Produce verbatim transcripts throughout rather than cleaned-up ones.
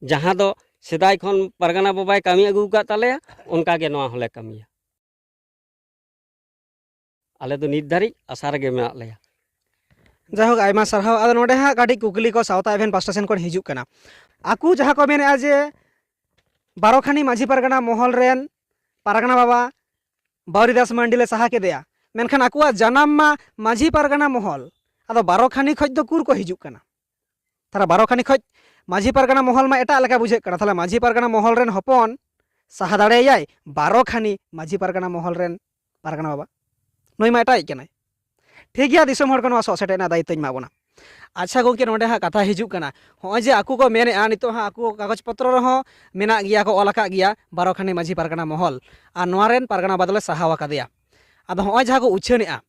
ᱡᱟᱦᱟᱸ ᱫᱚ ᱥᱮᱫᱟᱭ ᱠᱷᱚᱱ ᱯᱟᱨᱜᱟᱱᱟ ᱵᱟᱵᱟᱭ ᱠᱟᱹᱢᱤ ᱟᱹᱜᱩ ᱟᱠᱟᱫ ᱛᱟᱞᱮᱭᱟ, ᱚᱱᱠᱟ ᱜᱮ ᱱᱚᱣᱟ ᱦᱚᱸᱞᱮ ᱠᱟᱹᱢᱤᱭᱟ᱾ ᱟᱞᱮ ᱫᱚ ᱱᱤᱛ ᱫᱷᱟᱹᱨᱤᱡ ᱟᱥᱟ ᱨᱮᱜᱮ ᱢᱮᱱᱟᱜ ᱞᱮᱭᱟ᱾ ᱡᱟᱭᱦᱳᱠ, ᱟᱭᱢᱟ ᱥᱟᱨᱦᱟᱣ᱾ ᱟᱫᱚ ᱱᱚᱰᱮ ᱦᱟᱸᱜ ᱠᱟᱹᱴᱤᱡ ᱠᱩᱠᱞᱤ ᱠᱚ ᱥᱟᱶᱛᱟ ᱮᱵᱷᱮᱱ ᱯᱟᱥᱴᱟ ᱥᱮᱱ ᱠᱷᱚᱱ ᱦᱤᱡᱩᱜ ᱠᱟᱱᱟ᱾ ᱟᱠᱚ ᱡᱟᱦᱟᱸ ᱠᱚ ᱢᱮᱱᱮᱫᱼᱟ ᱡᱮ ᱵᱟᱨᱚ ᱠᱷᱟᱱᱤ ᱢᱟᱹᱡᱷᱤ ᱯᱟᱨᱜᱟᱱᱟ ᱢᱚᱦᱚᱞ ᱨᱮᱱ ᱯᱟᱨᱜᱟᱱᱟ ᱵᱟᱵᱟ ᱵᱟᱣᱨᱤ ᱫᱟᱥ ᱢᱟᱱᱰᱤ ᱞᱮ ᱥᱟᱦᱟ ᱠᱮᱫᱮᱭᱟ, ᱢᱮᱱᱠᱷᱟᱱ ᱟᱠᱚᱣᱟᱜ ᱡᱟᱱᱟᱢ ᱢᱟ ᱢᱟᱹᱡᱷᱤ ᱯᱟᱨᱜᱟᱱᱟ ᱢᱚᱦᱚᱞ, ᱟᱫᱚ ᱵᱟᱨᱚ ᱠᱷᱟᱱᱤ ᱠᱷᱚᱡ ᱫᱚ ᱠᱩᱨ ᱠᱚ ᱦᱤᱡᱩᱜ ᱠᱟᱱᱟ? ᱛᱟᱦᱚᱞᱮ ᱵᱟᱨᱚ ᱠᱷᱟᱱᱤ ᱠᱷᱚᱡ ᱢᱟᱹᱡᱷᱤ ᱯᱟᱨᱜᱟᱱᱟ ᱢᱚᱦᱚᱞ ᱢᱟ ᱮᱴᱟᱜ ᱞᱮᱠᱟ ᱵᱩᱡᱷᱟᱹᱜ ᱠᱟᱱᱟ᱾ ᱛᱟᱦᱚᱞᱮ ᱢᱟᱹᱡᱷᱤ ᱯᱟᱨᱜᱟᱱᱟ ᱢᱚᱦᱚᱞ ᱨᱮᱱ ᱦᱚᱯᱚᱱ ᱥᱟᱦᱟ ᱫᱟᱲᱮᱭᱟᱭᱟᱭ ᱵᱟᱨᱚ ᱠᱷᱟᱱᱤ ᱢᱟᱹᱡᱷᱤ ᱯᱟᱨᱜᱟᱱᱟ ᱢᱚᱦᱚᱞ ᱨᱮᱱ ᱯᱟᱨᱜᱟᱱᱟ ᱵᱟᱵᱟ? ᱱᱩᱭ ᱢᱟ ᱮᱴᱟᱜᱤᱡ ᱠᱟᱱᱟᱭ᱾ ᱴᱷᱤᱠ ᱜᱮᱭᱟ, ᱫᱤᱥᱚᱢ ᱦᱚᱲ ᱠᱚ ᱱᱚᱣᱟ ᱥᱚᱜ ᱥᱮᱴᱮᱡ ᱨᱮᱱᱟᱜ ᱫᱟᱭᱤᱛᱛᱚᱧ ᱮᱢᱟ ᱵᱚᱱᱟ᱾ ᱟᱪᱪᱷᱟ ᱜᱚᱢᱠᱮ, ᱱᱚᱰᱮ ᱦᱟᱸᱜ ᱠᱟᱛᱷᱟ ᱦᱤᱡᱩᱜ ᱠᱟᱱᱟ, ᱦᱚᱸᱜᱼᱚᱭ ᱡᱮ ᱟᱠᱚ ᱠᱚ ᱢᱮᱱᱮᱫᱼᱟ, ᱱᱤᱛᱚᱜ ᱦᱟᱸᱜ ᱟᱠᱚ ᱠᱟᱜᱚᱡᱽ ᱯᱚᱛᱨᱚ ᱨᱮᱦᱚᱸ ᱢᱮᱱᱟᱜ ᱜᱮᱭᱟ, ᱠᱚ ᱚᱞ ᱟᱠᱟᱫ ᱜᱮᱭᱟ ᱵᱟᱨᱚ ᱠᱷᱟᱱᱤ ᱢᱟᱹᱡᱷᱤ ᱯᱟᱨᱜᱟᱱᱟ ᱢᱚᱦᱚᱞ, ᱟᱨ ᱱᱚᱣᱟ ᱨᱮᱱ ᱯᱟᱨᱜᱟᱱᱟ ᱵᱟᱵᱟ ᱫᱚᱞᱮ ᱥᱟᱦᱟᱣ ᱟᱠᱟᱫᱮᱭᱟ᱾ ᱟᱫᱚ ᱦᱚᱸᱜᱼᱚᱭ ᱡᱟᱦᱟᱸ ᱠᱚ ᱩᱪᱷᱟᱹᱱᱮᱜᱼᱟ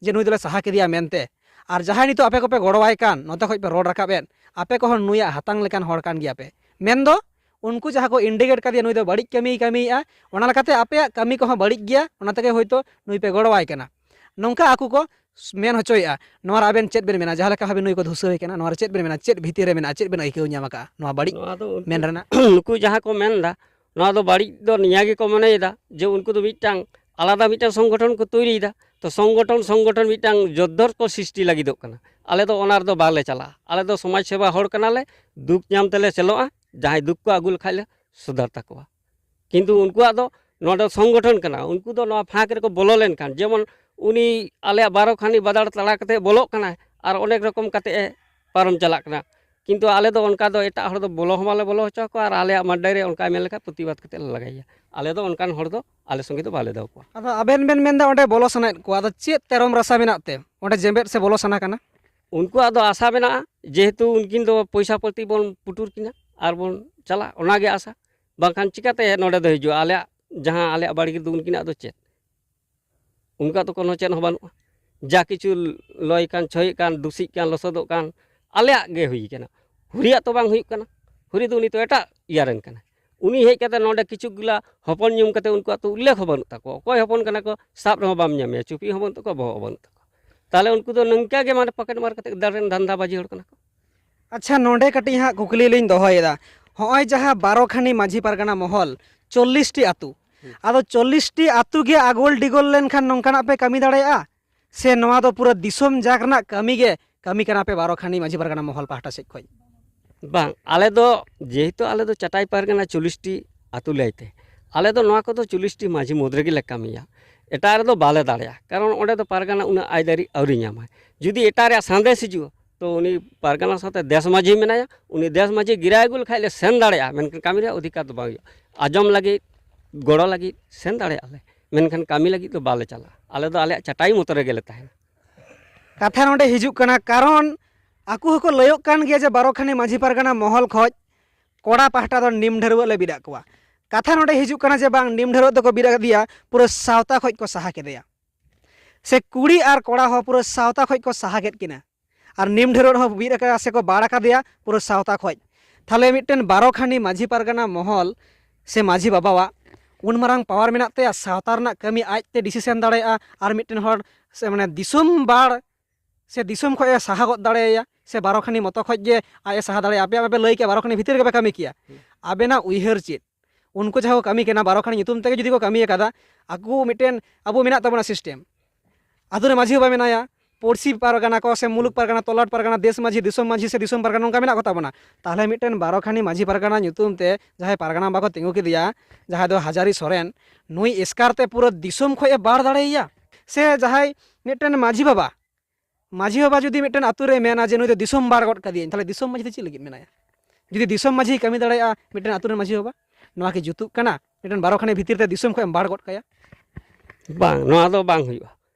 ᱡᱮ ᱱᱩᱭ ᱫᱚᱞᱮ ᱥᱟᱦᱟ ᱠᱮᱫᱮᱭᱟ ᱢᱮᱱᱛᱮ, ᱟᱨ ᱡᱟᱦᱟᱸᱭ ᱱᱤᱛᱚᱜ ᱟᱯᱮ ᱠᱚᱯᱮ ᱜᱚᱲᱚᱣᱟᱭ ᱠᱟᱱ, ᱱᱚᱛᱮ ᱠᱷᱚᱡ ᱯᱮ ᱨᱚᱲ ᱨᱟᱠᱟᱵ ᱮᱫ, ᱟᱯᱮ ᱠᱚᱦᱚᱸ ᱱᱩᱭᱟᱜ ᱦᱟᱛᱟᱝ ᱞᱮᱠᱟᱱ ᱦᱚᱲ ᱠᱟᱱ ᱜᱮᱭᱟᱯᱮ᱾ ᱢᱮᱱᱫᱚ ᱩᱱᱠᱩ ᱡᱟᱦᱟᱸ ᱠᱚ ᱤᱱᱰᱤᱠᱮᱴ ᱠᱟᱫᱮᱭᱟ ᱱᱩᱭ ᱫᱚ ᱵᱟᱹᱲᱤᱡ ᱠᱟᱹᱢᱤᱭ ᱠᱟᱹᱢᱤᱭᱮᱫᱼᱟ, ᱚᱱᱟ ᱞᱮᱠᱟᱛᱮ ᱟᱯᱮᱭᱟᱜ ᱠᱟᱹᱢᱤ ᱠᱚᱦᱚᱸ ᱵᱟᱹᱲᱤᱡ ᱜᱮᱭᱟ, ᱚᱱᱟ ᱛᱮᱜᱮ ᱦᱳᱭᱛᱳ ᱱᱩᱭ ᱯᱮ ᱜᱚᱲᱚᱣᱟᱭ ᱠᱟᱱᱟ, ᱱᱚᱝᱠᱟ ᱟᱠᱚ ᱠᱚ ᱢᱮᱱ ᱦᱚᱪᱚᱭᱮᱫᱼᱟ᱾ ᱱᱚᱣᱟ ᱨᱮ ᱟᱵᱮᱱ ᱪᱮᱫ ᱵᱮᱱ ᱢᱮᱱᱟ? ᱡᱟᱦᱟᱸ ᱞᱮᱠᱟ ᱵᱷᱟᱵᱮ ᱱᱩᱭ ᱠᱚ ᱫᱷᱩᱥᱟᱹᱣ ᱠᱟᱱᱟ, ᱱᱚᱣᱟ ᱨᱮ ᱪᱮᱫ ᱵᱮᱱ ᱢᱮᱱᱟ? ᱪᱮᱫ ᱵᱷᱤᱛᱤᱨ ᱨᱮ ᱢᱮᱱᱟᱜᱼᱟ? ᱪᱮᱫ ᱵᱮᱱ ᱟᱹᱭᱠᱟᱹᱣ ᱧᱟᱢ ᱟᱠᱟᱫᱼᱟ ᱱᱚᱣᱟ ᱵᱟᱹᱲᱤᱡ ᱱᱚᱣᱟ ᱫᱚ ᱩᱱᱠᱩ ᱢᱮᱱ ᱨᱮᱱᱟᱜ? ᱱᱩᱠᱩ ᱡᱟᱦᱟᱸ ᱠᱚ ᱢᱮᱱ ᱮᱫᱟ, ᱱᱚᱣᱟ ᱫᱚ ᱵᱟᱹᱲᱤᱡ ᱫᱚ ᱱᱤᱭᱟᱹ ᱜᱮᱠᱚ ᱢᱚᱱᱮᱭᱮᱫᱟ ᱡᱮ ᱩᱱᱠᱩ ᱫᱚ ᱢᱤᱫᱴᱟᱝ ᱟᱞᱟᱫᱟ ᱢᱤᱫᱴᱟᱝ ᱥᱚᱝᱜᱚᱴᱷᱚᱱ ᱠᱚ ᱛᱳᱭᱨᱤᱭᱮᱫᱟ᱾ ᱛᱚ ᱥᱚᱝᱜᱚᱴᱷᱚᱱ, ᱥᱚᱝᱜᱚᱴᱷᱚᱱ ᱢᱤᱫᱴᱟᱝ ᱡᱚᱫᱽᱫᱚᱨ ᱠᱚ ᱥᱨᱤᱥᱴᱤ ᱞᱟᱹᱜᱤᱫᱚᱜ ᱠᱟᱱᱟ᱾ ᱟᱞᱮ ᱫᱚ ᱚᱱᱟ ᱨᱮᱫᱚ ᱵᱟᱞᱮ ᱪᱟᱞᱟᱜᱼᱟ᱾ ᱟᱞᱮ ᱫᱚ ᱥᱚᱢᱟᱡᱽ ᱥᱮᱵᱟ ᱦᱚᱲ ᱠᱟᱱᱟᱞᱮ, ᱫᱩᱠ ᱧᱟᱢ ᱛᱮᱞᱮ ᱪᱮᱞᱚᱜᱼᱟ, ᱡᱟᱦᱟᱸᱭ ᱫᱩᱠ ᱠᱚ ᱟᱹᱜᱩ ᱞᱮᱠᱷᱟᱡ ᱞᱮ ᱥᱩᱫᱷᱟᱹᱨ ᱛᱟᱠᱚᱣᱟ᱾ ᱠᱤᱱᱛᱩ ᱩᱱᱠᱩᱣᱟᱜ ᱫᱚ ᱱᱚᱰᱮ ᱥᱚᱝᱜᱚᱴᱷᱚᱱ ᱠᱟᱱᱟ, ᱩᱱᱠᱩ ᱫᱚ ᱱᱚᱣᱟ ᱯᱷᱟᱸᱠ ᱨᱮᱠᱚ ᱵᱚᱞᱚ ᱞᱮᱱᱠᱷᱟᱱ, ᱡᱮᱢᱚᱱ ᱩᱱᱤ ᱟᱞᱮᱭᱟᱜ ᱵᱟᱨᱚ ᱠᱷᱟᱱᱤ ᱵᱟᱫᱟᱲ ᱛᱟᱲᱟ ᱠᱟᱛᱮ ᱵᱚᱞᱚᱜ ᱠᱟᱱᱟᱭ ᱟᱨ ᱚᱱᱮᱠ ᱨᱚᱠᱚᱢ ᱠᱟᱛᱮ ᱮ ᱯᱟᱨᱚᱢ ᱪᱟᱞᱟᱜ ᱠᱟᱱᱟ᱾ ᱠᱤᱱᱛᱩ ᱟᱞᱮ ᱫᱚ ᱚᱱᱠᱟ ᱫᱚ ᱮᱴᱟᱜ ᱦᱚᱲ ᱫᱚ ᱵᱚᱞᱚ ᱦᱚᱸ ᱵᱟᱞᱮ ᱵᱚᱞᱚ ᱦᱚᱪᱚ ᱟᱠᱚᱣᱟ ᱟᱨ ᱟᱞᱮᱭᱟᱜ ᱢᱟᱰᱰᱟᱭ ᱨᱮ ᱚᱱᱠᱟᱭ ᱢᱮᱱ ᱞᱮᱠᱷᱟᱱ ᱯᱨᱚᱛᱤᱵᱟᱫ ᱠᱟᱛᱮ ᱞᱮ ᱞᱟᱜᱟᱭᱮᱭᱟ᱾ ᱟᱞᱮ ᱫᱚ ᱚᱱᱠᱟᱱ ᱦᱚᱲ ᱫᱚ ᱟᱞᱮ ᱥᱚᱸᱜᱮ ᱫᱚ ᱵᱟᱞᱮ ᱫᱚᱦᱚ ᱠᱚᱣᱟ᱾ ᱟᱫᱚ ᱟᱵᱮᱱ ᱵᱮᱱ ᱢᱮᱱᱫᱟ ᱚᱸᱰᱮ ᱵᱚᱞᱚ ᱥᱟᱱᱟᱭᱮᱫ ᱠᱚᱣᱟ, ᱟᱫᱚ ᱪᱮᱫ ᱛᱮᱨᱚᱢ ᱨᱟᱥᱟ ᱢᱮᱱᱟᱜ ᱛᱮ ᱚᱸᱰᱮ ᱡᱮᱢᱵᱮᱫ ᱥᱮ ᱵᱚᱞᱚ ᱥᱟᱱᱟ ᱠᱟᱱᱟ? ᱩᱱᱠᱩᱣᱟᱜ ᱫᱚ ᱟᱥᱟ ᱢᱮᱱᱟᱜᱼᱟ, ᱡᱮᱦᱮᱛᱩ ᱩᱱᱠᱤᱱ ᱫᱚ ᱯᱚᱭᱥᱟ ᱯᱟᱹᱛᱤ ᱵᱚᱱ ᱯᱩᱴᱩᱨ ᱠᱤᱱᱟ ᱟᱨ ᱵᱚᱱ ᱪᱟᱞᱟᱜᱼᱟ, ᱚᱱᱟᱜᱮ ᱟᱥᱟ᱾ ᱵᱟᱝᱠᱷᱟᱱ ᱪᱤᱠᱟᱹᱛᱮ ᱱᱚᱰᱮ ᱫᱚ ᱦᱤᱡᱩᱜᱼᱟ? ᱟᱞᱮᱭᱟᱜ ᱡᱟᱦᱟᱸ ᱟᱞᱮᱭᱟᱜ ᱵᱟᱲᱜᱮ ᱨᱮᱫᱚ ᱩᱱᱠᱤᱱᱟᱜ ᱫᱚ ᱪᱮᱫ? ᱩᱱᱠᱩᱣᱟᱜ ᱫᱚ ᱠᱳᱱᱳ ᱪᱮᱫ ᱦᱚᱸ ᱵᱟᱹᱱᱩᱜᱼᱟ᱾ ᱡᱟ ᱠᱤᱪᱷᱩ ᱞᱚᱭ ᱠᱟᱱ, ᱪᱷᱚᱭᱮᱫ ᱠᱟᱱ, ᱫᱩᱥᱤᱜ ᱠᱟᱱ, ᱞᱚᱥᱚᱫᱚᱜ ᱠᱟᱱ, ᱟᱞᱮᱭᱟᱜ ᱜᱮ ᱦᱩᱭ ᱠᱟᱱᱟ᱾ ᱦᱩᱨᱤᱭᱟᱜ ᱛᱚ ᱵᱟᱝ ᱦᱩᱭᱩᱜ ᱠᱟᱱᱟ, ᱦᱩᱨᱤ ᱫᱚ ᱩᱱᱤ ᱛᱚ ᱮᱴᱟᱜ ᱤᱭᱟᱹ ᱨᱮᱱ ᱠᱟᱱᱟᱭ᱾ ᱩᱱᱤ ᱦᱮᱡ ᱠᱟᱛᱮ ᱱᱚᱰᱮ ᱠᱤᱪᱷᱩ ᱜᱩᱞᱟ ᱦᱚᱯᱚᱱ ᱧᱩᱢ ᱠᱟᱛᱮ ᱩᱱᱠᱩᱣᱟᱜ ᱛᱚ ᱩᱞᱞᱮᱠᱷ ᱦᱚᱸ ᱵᱟᱹᱱᱩᱜ ᱛᱟᱠᱚᱣᱟ᱾ ᱚᱠᱚᱭ ᱦᱚᱯᱚᱱ ᱠᱟᱱᱟ ᱠᱚ, ᱥᱟᱵ ᱨᱮᱦᱚᱸ ᱵᱟᱢ ᱧᱟᱢᱮᱭᱟ, ᱪᱩᱯᱤ ᱦᱚᱸ ᱵᱟᱹᱱᱩᱜ ᱛᱟᱠᱚᱣᱟ, ᱵᱚᱦᱚᱜ ᱦᱚᱸ ᱵᱟᱹᱱᱩᱜ ᱛᱟᱠᱚᱣᱟ᱾ ᱛᱟᱦᱚᱞᱮ ᱩᱱᱠᱩ ᱫᱚ ᱱᱚᱝᱠᱟ ᱜᱮ ᱢᱟᱱᱮ ᱯᱚᱠᱮᱴ ᱢᱟᱨ ᱠᱟᱛᱮ ᱫᱟᱲᱮᱱ ᱫᱷᱟᱱᱫᱟ ᱵᱟᱡᱤ ᱦᱚᱲ ᱠᱟᱱᱟ ᱠᱚ᱾ ᱟᱪᱪᱷᱟ, ᱱᱚᱰᱮ ᱠᱟᱹᱴᱤᱡ ᱦᱟᱸᱜ ᱠᱩᱠᱞᱤ ᱞᱤᱧ ᱫᱚᱦᱚᱭᱮᱫᱟ᱾ ᱦᱚᱸᱜᱼᱚᱭ ᱡᱟᱦᱟᱸ ᱵᱟᱨᱚ ᱠᱷᱟᱱᱤ ᱢᱟᱹᱡᱷᱤ ᱯᱟᱨᱜᱟᱱᱟ ᱢᱚᱦᱚᱞ, ᱪᱚᱞᱞᱤᱥ ᱴᱤ ᱟᱹᱛᱩ, ᱦᱩᱸ᱾ ᱟᱫᱚ ᱪᱚᱞᱞᱤᱥ ᱴᱤ ᱟᱹᱛᱩ ᱜᱮ ᱟᱜᱚᱞ ᱰᱤᱜᱚᱞ ᱞᱮᱱᱠᱷᱟᱱ ᱱᱚᱝᱠᱟᱱᱟᱜ ᱯᱮ ᱠᱟᱹᱢᱤ ᱫᱟᱲᱮᱭᱟᱜᱼᱟ? ᱥᱮ ᱱᱚᱣᱟ ᱫᱚ ᱯᱩᱨᱟᱹ ᱫᱤᱥᱚᱢ ᱡᱟᱠ ᱨᱮᱱᱟᱜ ᱠᱟᱹᱢᱤ ᱜᱮ ᱠᱟᱹᱢᱤ ᱠᱟᱱᱟ ᱯᱮ ᱵᱟᱨᱚ ᱠᱷᱟᱱᱤ ᱢᱟᱹᱡᱷᱤ ᱯᱟᱨᱜᱟᱱᱟ ᱢᱚᱦᱚᱞ ᱯᱟᱦᱴᱟ ᱥᱮᱫ ᱠᱷᱚᱱ? ᱵᱟᱝ, ᱟᱞᱮ ᱫᱚ ᱡᱮᱦᱮᱛᱩ ᱟᱞᱮ ᱫᱚ ᱪᱟᱴᱟᱭ ᱯᱟᱨᱜᱟᱱᱟ ᱪᱚᱞᱞᱤᱥ ᱴᱤ ᱟᱹᱛᱩ ᱞᱟᱹᱭᱛᱮ, ᱟᱞᱮ ᱫᱚ ᱱᱚᱣᱟ ᱠᱚᱫᱚ ᱪᱚᱞᱞᱤᱥ ᱴᱤ ᱢᱟᱹᱡᱷᱤ ᱢᱩᱫᱽ ᱨᱮᱜᱮ ᱞᱮ ᱠᱟᱹᱢᱤᱭᱟ᱾ ᱮᱴᱟᱜ ᱨᱮᱫᱚ ᱵᱟᱞᱮ ᱫᱟᱲᱮᱭᱟᱜᱼᱟ, ᱠᱟᱨᱚᱱ ᱚᱸᱰᱮ ᱫᱚ ᱯᱟᱨᱜᱟᱱᱟ ᱩᱱᱟᱹᱜ ᱟᱹᱭᱫᱟᱹᱨᱤ ᱟᱹᱣᱨᱤ ᱧᱟᱢᱟᱭ᱾ ᱡᱩᱫᱤ ᱮᱴᱟᱜ ᱨᱮᱭᱟᱜ ᱥᱟᱸᱫᱮᱥ ᱦᱤᱡᱩᱜᱼᱟ, ᱛᱚ ᱩᱱᱤ ᱯᱟᱨᱜᱟᱱᱟ ᱥᱟᱶᱛᱮ ᱫᱮᱥ ᱢᱟᱹᱡᱷᱤ ᱢᱮᱱᱟᱭᱟ, ᱩᱱᱤ ᱫᱮᱥ ᱢᱟᱹᱡᱷᱤ ᱜᱤᱨᱟᱹ ᱟᱹᱜᱩ ᱞᱮᱠᱷᱟᱡ ᱞᱮ ᱥᱮᱱ ᱫᱟᱲᱮᱭᱟᱜᱼᱟ, ᱢᱮᱱᱠᱷᱟᱱ ᱠᱟᱹᱢᱤ ᱨᱮᱭᱟᱜ ᱚᱫᱷᱤᱠᱟᱨ ᱫᱚ ᱵᱟᱝ ᱦᱩᱭᱩᱜᱼᱟ᱾ ᱟᱸᱡᱚᱢ ᱞᱟᱹᱜᱤᱫ, ᱜᱚᱲᱚ ᱞᱟᱹᱜᱤᱫ ᱥᱮᱱ ᱫᱟᱲᱮᱭᱟᱜᱼᱟ ᱞᱮ, ᱢᱮᱱᱠᱷᱟᱱ ᱠᱟᱹᱢᱤ ᱞᱟᱹᱜᱤᱫ ᱫᱚ ᱵᱟᱞᱮ ᱪᱟᱞᱟᱜᱼᱟ᱾ ᱟᱞᱮ ᱫᱚ ᱟᱞᱮᱭᱟᱜ ᱪᱟᱴᱟᱭ ᱢᱚᱛᱚ ᱨᱮᱜᱮ ᱞᱮ ᱛᱟᱦᱮᱱᱟ᱾ ᱠᱟᱛᱷᱟ ᱱᱚᱰᱮ ᱦᱤᱡᱩᱜ ᱠᱟᱱᱟ, ᱠᱟᱨᱚᱱ ᱟᱠᱚ ᱦᱚᱸᱠᱚ ᱞᱟᱹᱭᱚᱜ ᱠᱟᱱ ᱜᱮᱭᱟ ᱡᱮ ᱵᱟᱨᱚ ᱠᱷᱟᱱᱤ ᱢᱟᱹᱡᱷᱤ ᱯᱟᱨᱜᱟᱱᱟ ᱢᱚᱦᱚᱞ ᱠᱷᱚᱡ ᱠᱚᱲᱟ ᱯᱟᱦᱴᱟ ᱫᱚ ᱱᱤᱢ ᱰᱷᱟᱹᱨᱣᱟᱹᱜ ᱞᱮ ᱵᱤᱫ ᱟᱫ ᱠᱚᱣᱟ᱾ ᱠᱟᱛᱷᱟ ᱱᱚᱰᱮ ᱦᱤᱡᱩᱜ ᱠᱟᱱᱟ ᱡᱮ ᱵᱟᱝ, ᱱᱤᱢ ᱰᱷᱟᱹᱨᱣᱟᱹᱜ ᱫᱚᱠᱚ ᱵᱤᱫ ᱟᱠᱟᱫᱮᱭᱟ, ᱯᱩᱨᱟᱹ ᱥᱟᱶᱛᱟ ᱠᱷᱚᱡ ᱠᱚ ᱥᱟᱦᱟ ᱠᱮᱫᱮᱭᱟ᱾ ᱥᱮ ᱠᱩᱲᱤ ᱟᱨ ᱠᱚᱲᱟ ᱦᱚᱸ ᱯᱩᱨᱟᱹ ᱥᱟᱶᱛᱟ ᱠᱷᱚᱡ ᱠᱚ ᱥᱟᱦᱟ ᱠᱮᱫ ᱠᱤᱱᱟ᱾ ᱟᱨ ᱱᱤᱢ ᱰᱷᱟᱹᱨᱣᱟᱹᱜ ᱦᱚᱸ ᱵᱤᱫ ᱟᱠᱟᱫᱟ ᱥᱮᱠᱚ ᱵᱟᱲ ᱟᱠᱟᱫᱮᱭᱟ ᱯᱩᱨᱟᱹ ᱥᱟᱶᱛᱟ ᱠᱷᱚᱡ᱾ ᱛᱟᱦᱞᱮ ᱢᱤᱫᱴᱮᱱ ᱵᱟᱨᱚ ᱠᱷᱟᱱᱤ ᱢᱟᱹᱡᱷᱤ ᱯᱟᱨᱜᱟᱱᱟ ᱢᱚᱦᱚᱞ ᱥᱮ ᱢᱟᱹᱡᱷᱤ ᱵᱟᱵᱟᱣᱟᱜ ᱩᱱ ᱢᱟᱨᱟᱝ ᱯᱟᱣᱟᱨ ᱢᱮᱱᱟᱜ ᱛᱟᱭᱟ, ᱥᱟᱶᱛᱟ ᱨᱮᱱᱟᱜ ᱠᱟᱹᱢᱤ ᱟᱡᱛᱮ ᱰᱤᱥᱤᱥᱮᱱ ᱫᱟᱲᱮᱭᱟᱜᱼᱟ, ᱟᱨ ᱢᱤᱫᱴᱮᱱ ᱦᱚᱲ ᱥᱮ ᱢᱟᱱᱮ ᱫᱤᱥᱚᱢ ᱵᱟᱲ ᱥᱮ ᱫᱤᱥᱚᱢ ᱠᱷᱚᱡ ᱮ ᱥᱟᱦᱟ ᱜᱚᱫ ᱫᱟᱲᱮᱭᱟᱭᱟ, ᱥᱮ ᱵᱟᱨᱚ ᱠᱷᱟᱱᱤ ᱢᱚᱛᱚ ᱠᱷᱚᱡ ᱜᱮ ᱟᱡ ᱮ ᱥᱟᱦᱟ ᱫᱟᱲᱮᱭᱟᱜᱼᱟ? ᱟᱯᱮ ᱟᱯᱮ ᱯᱮ ᱞᱟᱹᱭ ᱠᱮᱭᱟ ᱵᱟᱨᱚ ᱠᱷᱟᱱᱤ ᱵᱷᱤᱛᱤᱨ ᱨᱮᱜᱮ ᱯᱮ ᱠᱟᱹᱢᱤ ᱠᱮᱭᱟ᱾ ᱦᱩᱸ᱾ ᱟᱵᱮᱱᱟᱜ ᱩᱭᱦᱟᱹᱨ ᱪᱮᱫ? ᱩᱱᱠᱩ ᱡᱟᱦᱟᱸ ᱠᱚ ᱠᱟᱹᱢᱤ ᱠᱟᱱᱟ, ᱵᱟᱨᱚ ᱠᱷᱟᱱᱤ ᱧᱩᱛᱩᱢ ᱛᱮᱜᱮ ᱡᱩᱫᱤ ᱠᱚ ᱠᱟᱹᱢᱤ ᱟᱠᱟᱫᱟ, ᱟᱠᱚ ᱢᱤᱫᱴᱮᱱ, ᱟᱵᱚ ᱢᱮᱱᱟᱜ ᱛᱟᱵᱚᱱᱟ ᱥᱤᱥᱴᱮᱢ, ᱟᱛᱳ ᱨᱮ ᱢᱟᱹᱡᱷᱤ ᱵᱟᱵᱟ ᱢᱮᱱᱟᱭᱟ, ᱯᱩᱲᱥᱤ ᱯᱟᱨᱜᱟᱱᱟ ᱠᱚ ᱥᱮ ᱢᱩᱞᱩᱠ ᱯᱟᱨᱜᱟᱱᱟ, ᱛᱚᱞᱟᱴ ᱯᱟᱨᱜᱟᱱᱟ, ᱫᱮᱥ ᱢᱟᱹᱡᱷᱤ, ᱫᱤᱥᱚᱢ ᱢᱟᱹᱡᱷᱤ ᱥᱮ ᱫᱤᱥᱚᱢ ᱯᱟᱨᱜᱟᱱᱟ, ᱱᱚᱝᱠᱟ ᱢᱮᱱᱟᱜ ᱠᱚ ᱛᱟᱵᱚᱱᱟ᱾ ᱛᱟᱦᱚᱞᱮ ᱢᱤᱫᱴᱮᱱ ᱵᱟᱨᱚ ᱠᱷᱟᱱᱤ ᱢᱟᱹᱡᱷᱤ ᱯᱟᱨᱜᱟᱱᱟ ᱧᱩᱛᱩᱢ ᱛᱮ ᱡᱟᱦᱟᱸᱭ ᱯᱟᱨᱜᱟᱱᱟ ᱵᱟᱵᱟ ᱠᱚ ᱛᱤᱸᱜᱩ ᱠᱮᱫᱮᱭᱟ, ᱡᱟᱦᱟᱸᱭ ᱫᱚ ᱦᱟᱡᱟᱨᱤ ᱥᱚᱨᱮᱱ, ᱱᱩᱭ ᱮᱥᱠᱟᱨ ᱛᱮ ᱯᱩᱨᱟᱹ ᱫᱤᱥᱚᱢ ᱠᱷᱚᱡ ᱮ ᱵᱟᱲ ᱫᱟᱲᱮᱭᱟᱭᱟ? ᱥᱮ ᱡᱟᱦᱟᱸᱭ ᱢᱤᱫᱴᱮᱱ ᱢᱟᱹᱡᱷᱤ ᱵᱟᱵᱟ, ᱢᱟᱹᱡᱷᱤ ᱵᱟᱵᱟ ᱡᱩᱫᱤ ᱢᱤᱫᱴᱮᱱ ᱟᱛᱳ ᱨᱮ ᱢᱮᱱᱟ ᱡᱮ ᱱᱩᱭ ᱫᱚ ᱫᱤᱥᱚᱢ ᱵᱟᱲ ᱜᱚᱫ ᱠᱟᱫᱮᱭᱟᱹᱧ, ᱛᱟᱦᱚᱞᱮ ᱫᱤᱥᱚᱢ ᱢᱟᱹᱡᱷᱤ ᱫᱚ ᱪᱮᱫ ᱞᱟᱹᱜᱤᱫ ᱢᱮᱱᱟᱭᱟ? ᱡᱩᱫᱤ ᱫᱤᱥᱚᱢ ᱢᱟᱹᱡᱷᱤ ᱠᱟᱹᱢᱤ ᱫᱟᱲᱮᱭᱟᱜᱼᱟ ᱢᱤᱫᱴᱮᱱ ᱟᱛᱳ ᱨᱮᱱ ᱢᱟᱹᱡᱷᱤ ᱵᱟᱵᱟ, ᱱᱚᱣᱟ ᱠᱤ ᱡᱩᱛᱩᱜ ᱠᱟᱱᱟ? ᱢᱤᱫᱴᱮᱱ ᱵᱟᱨᱚ ᱠᱷᱟᱱᱤ ᱵᱷᱤᱛᱤᱨ ᱛᱮ ᱫᱤᱥᱚᱢ ᱠᱷᱚᱡ ᱮᱢ ᱵᱟᱲ ᱜᱚᱫ ᱠᱟᱭᱟ? ᱵᱟᱝ, ᱱᱚᱣᱟ ᱫᱚ ᱵᱟᱝ ᱦᱩᱭᱩᱜᱼᱟ᱾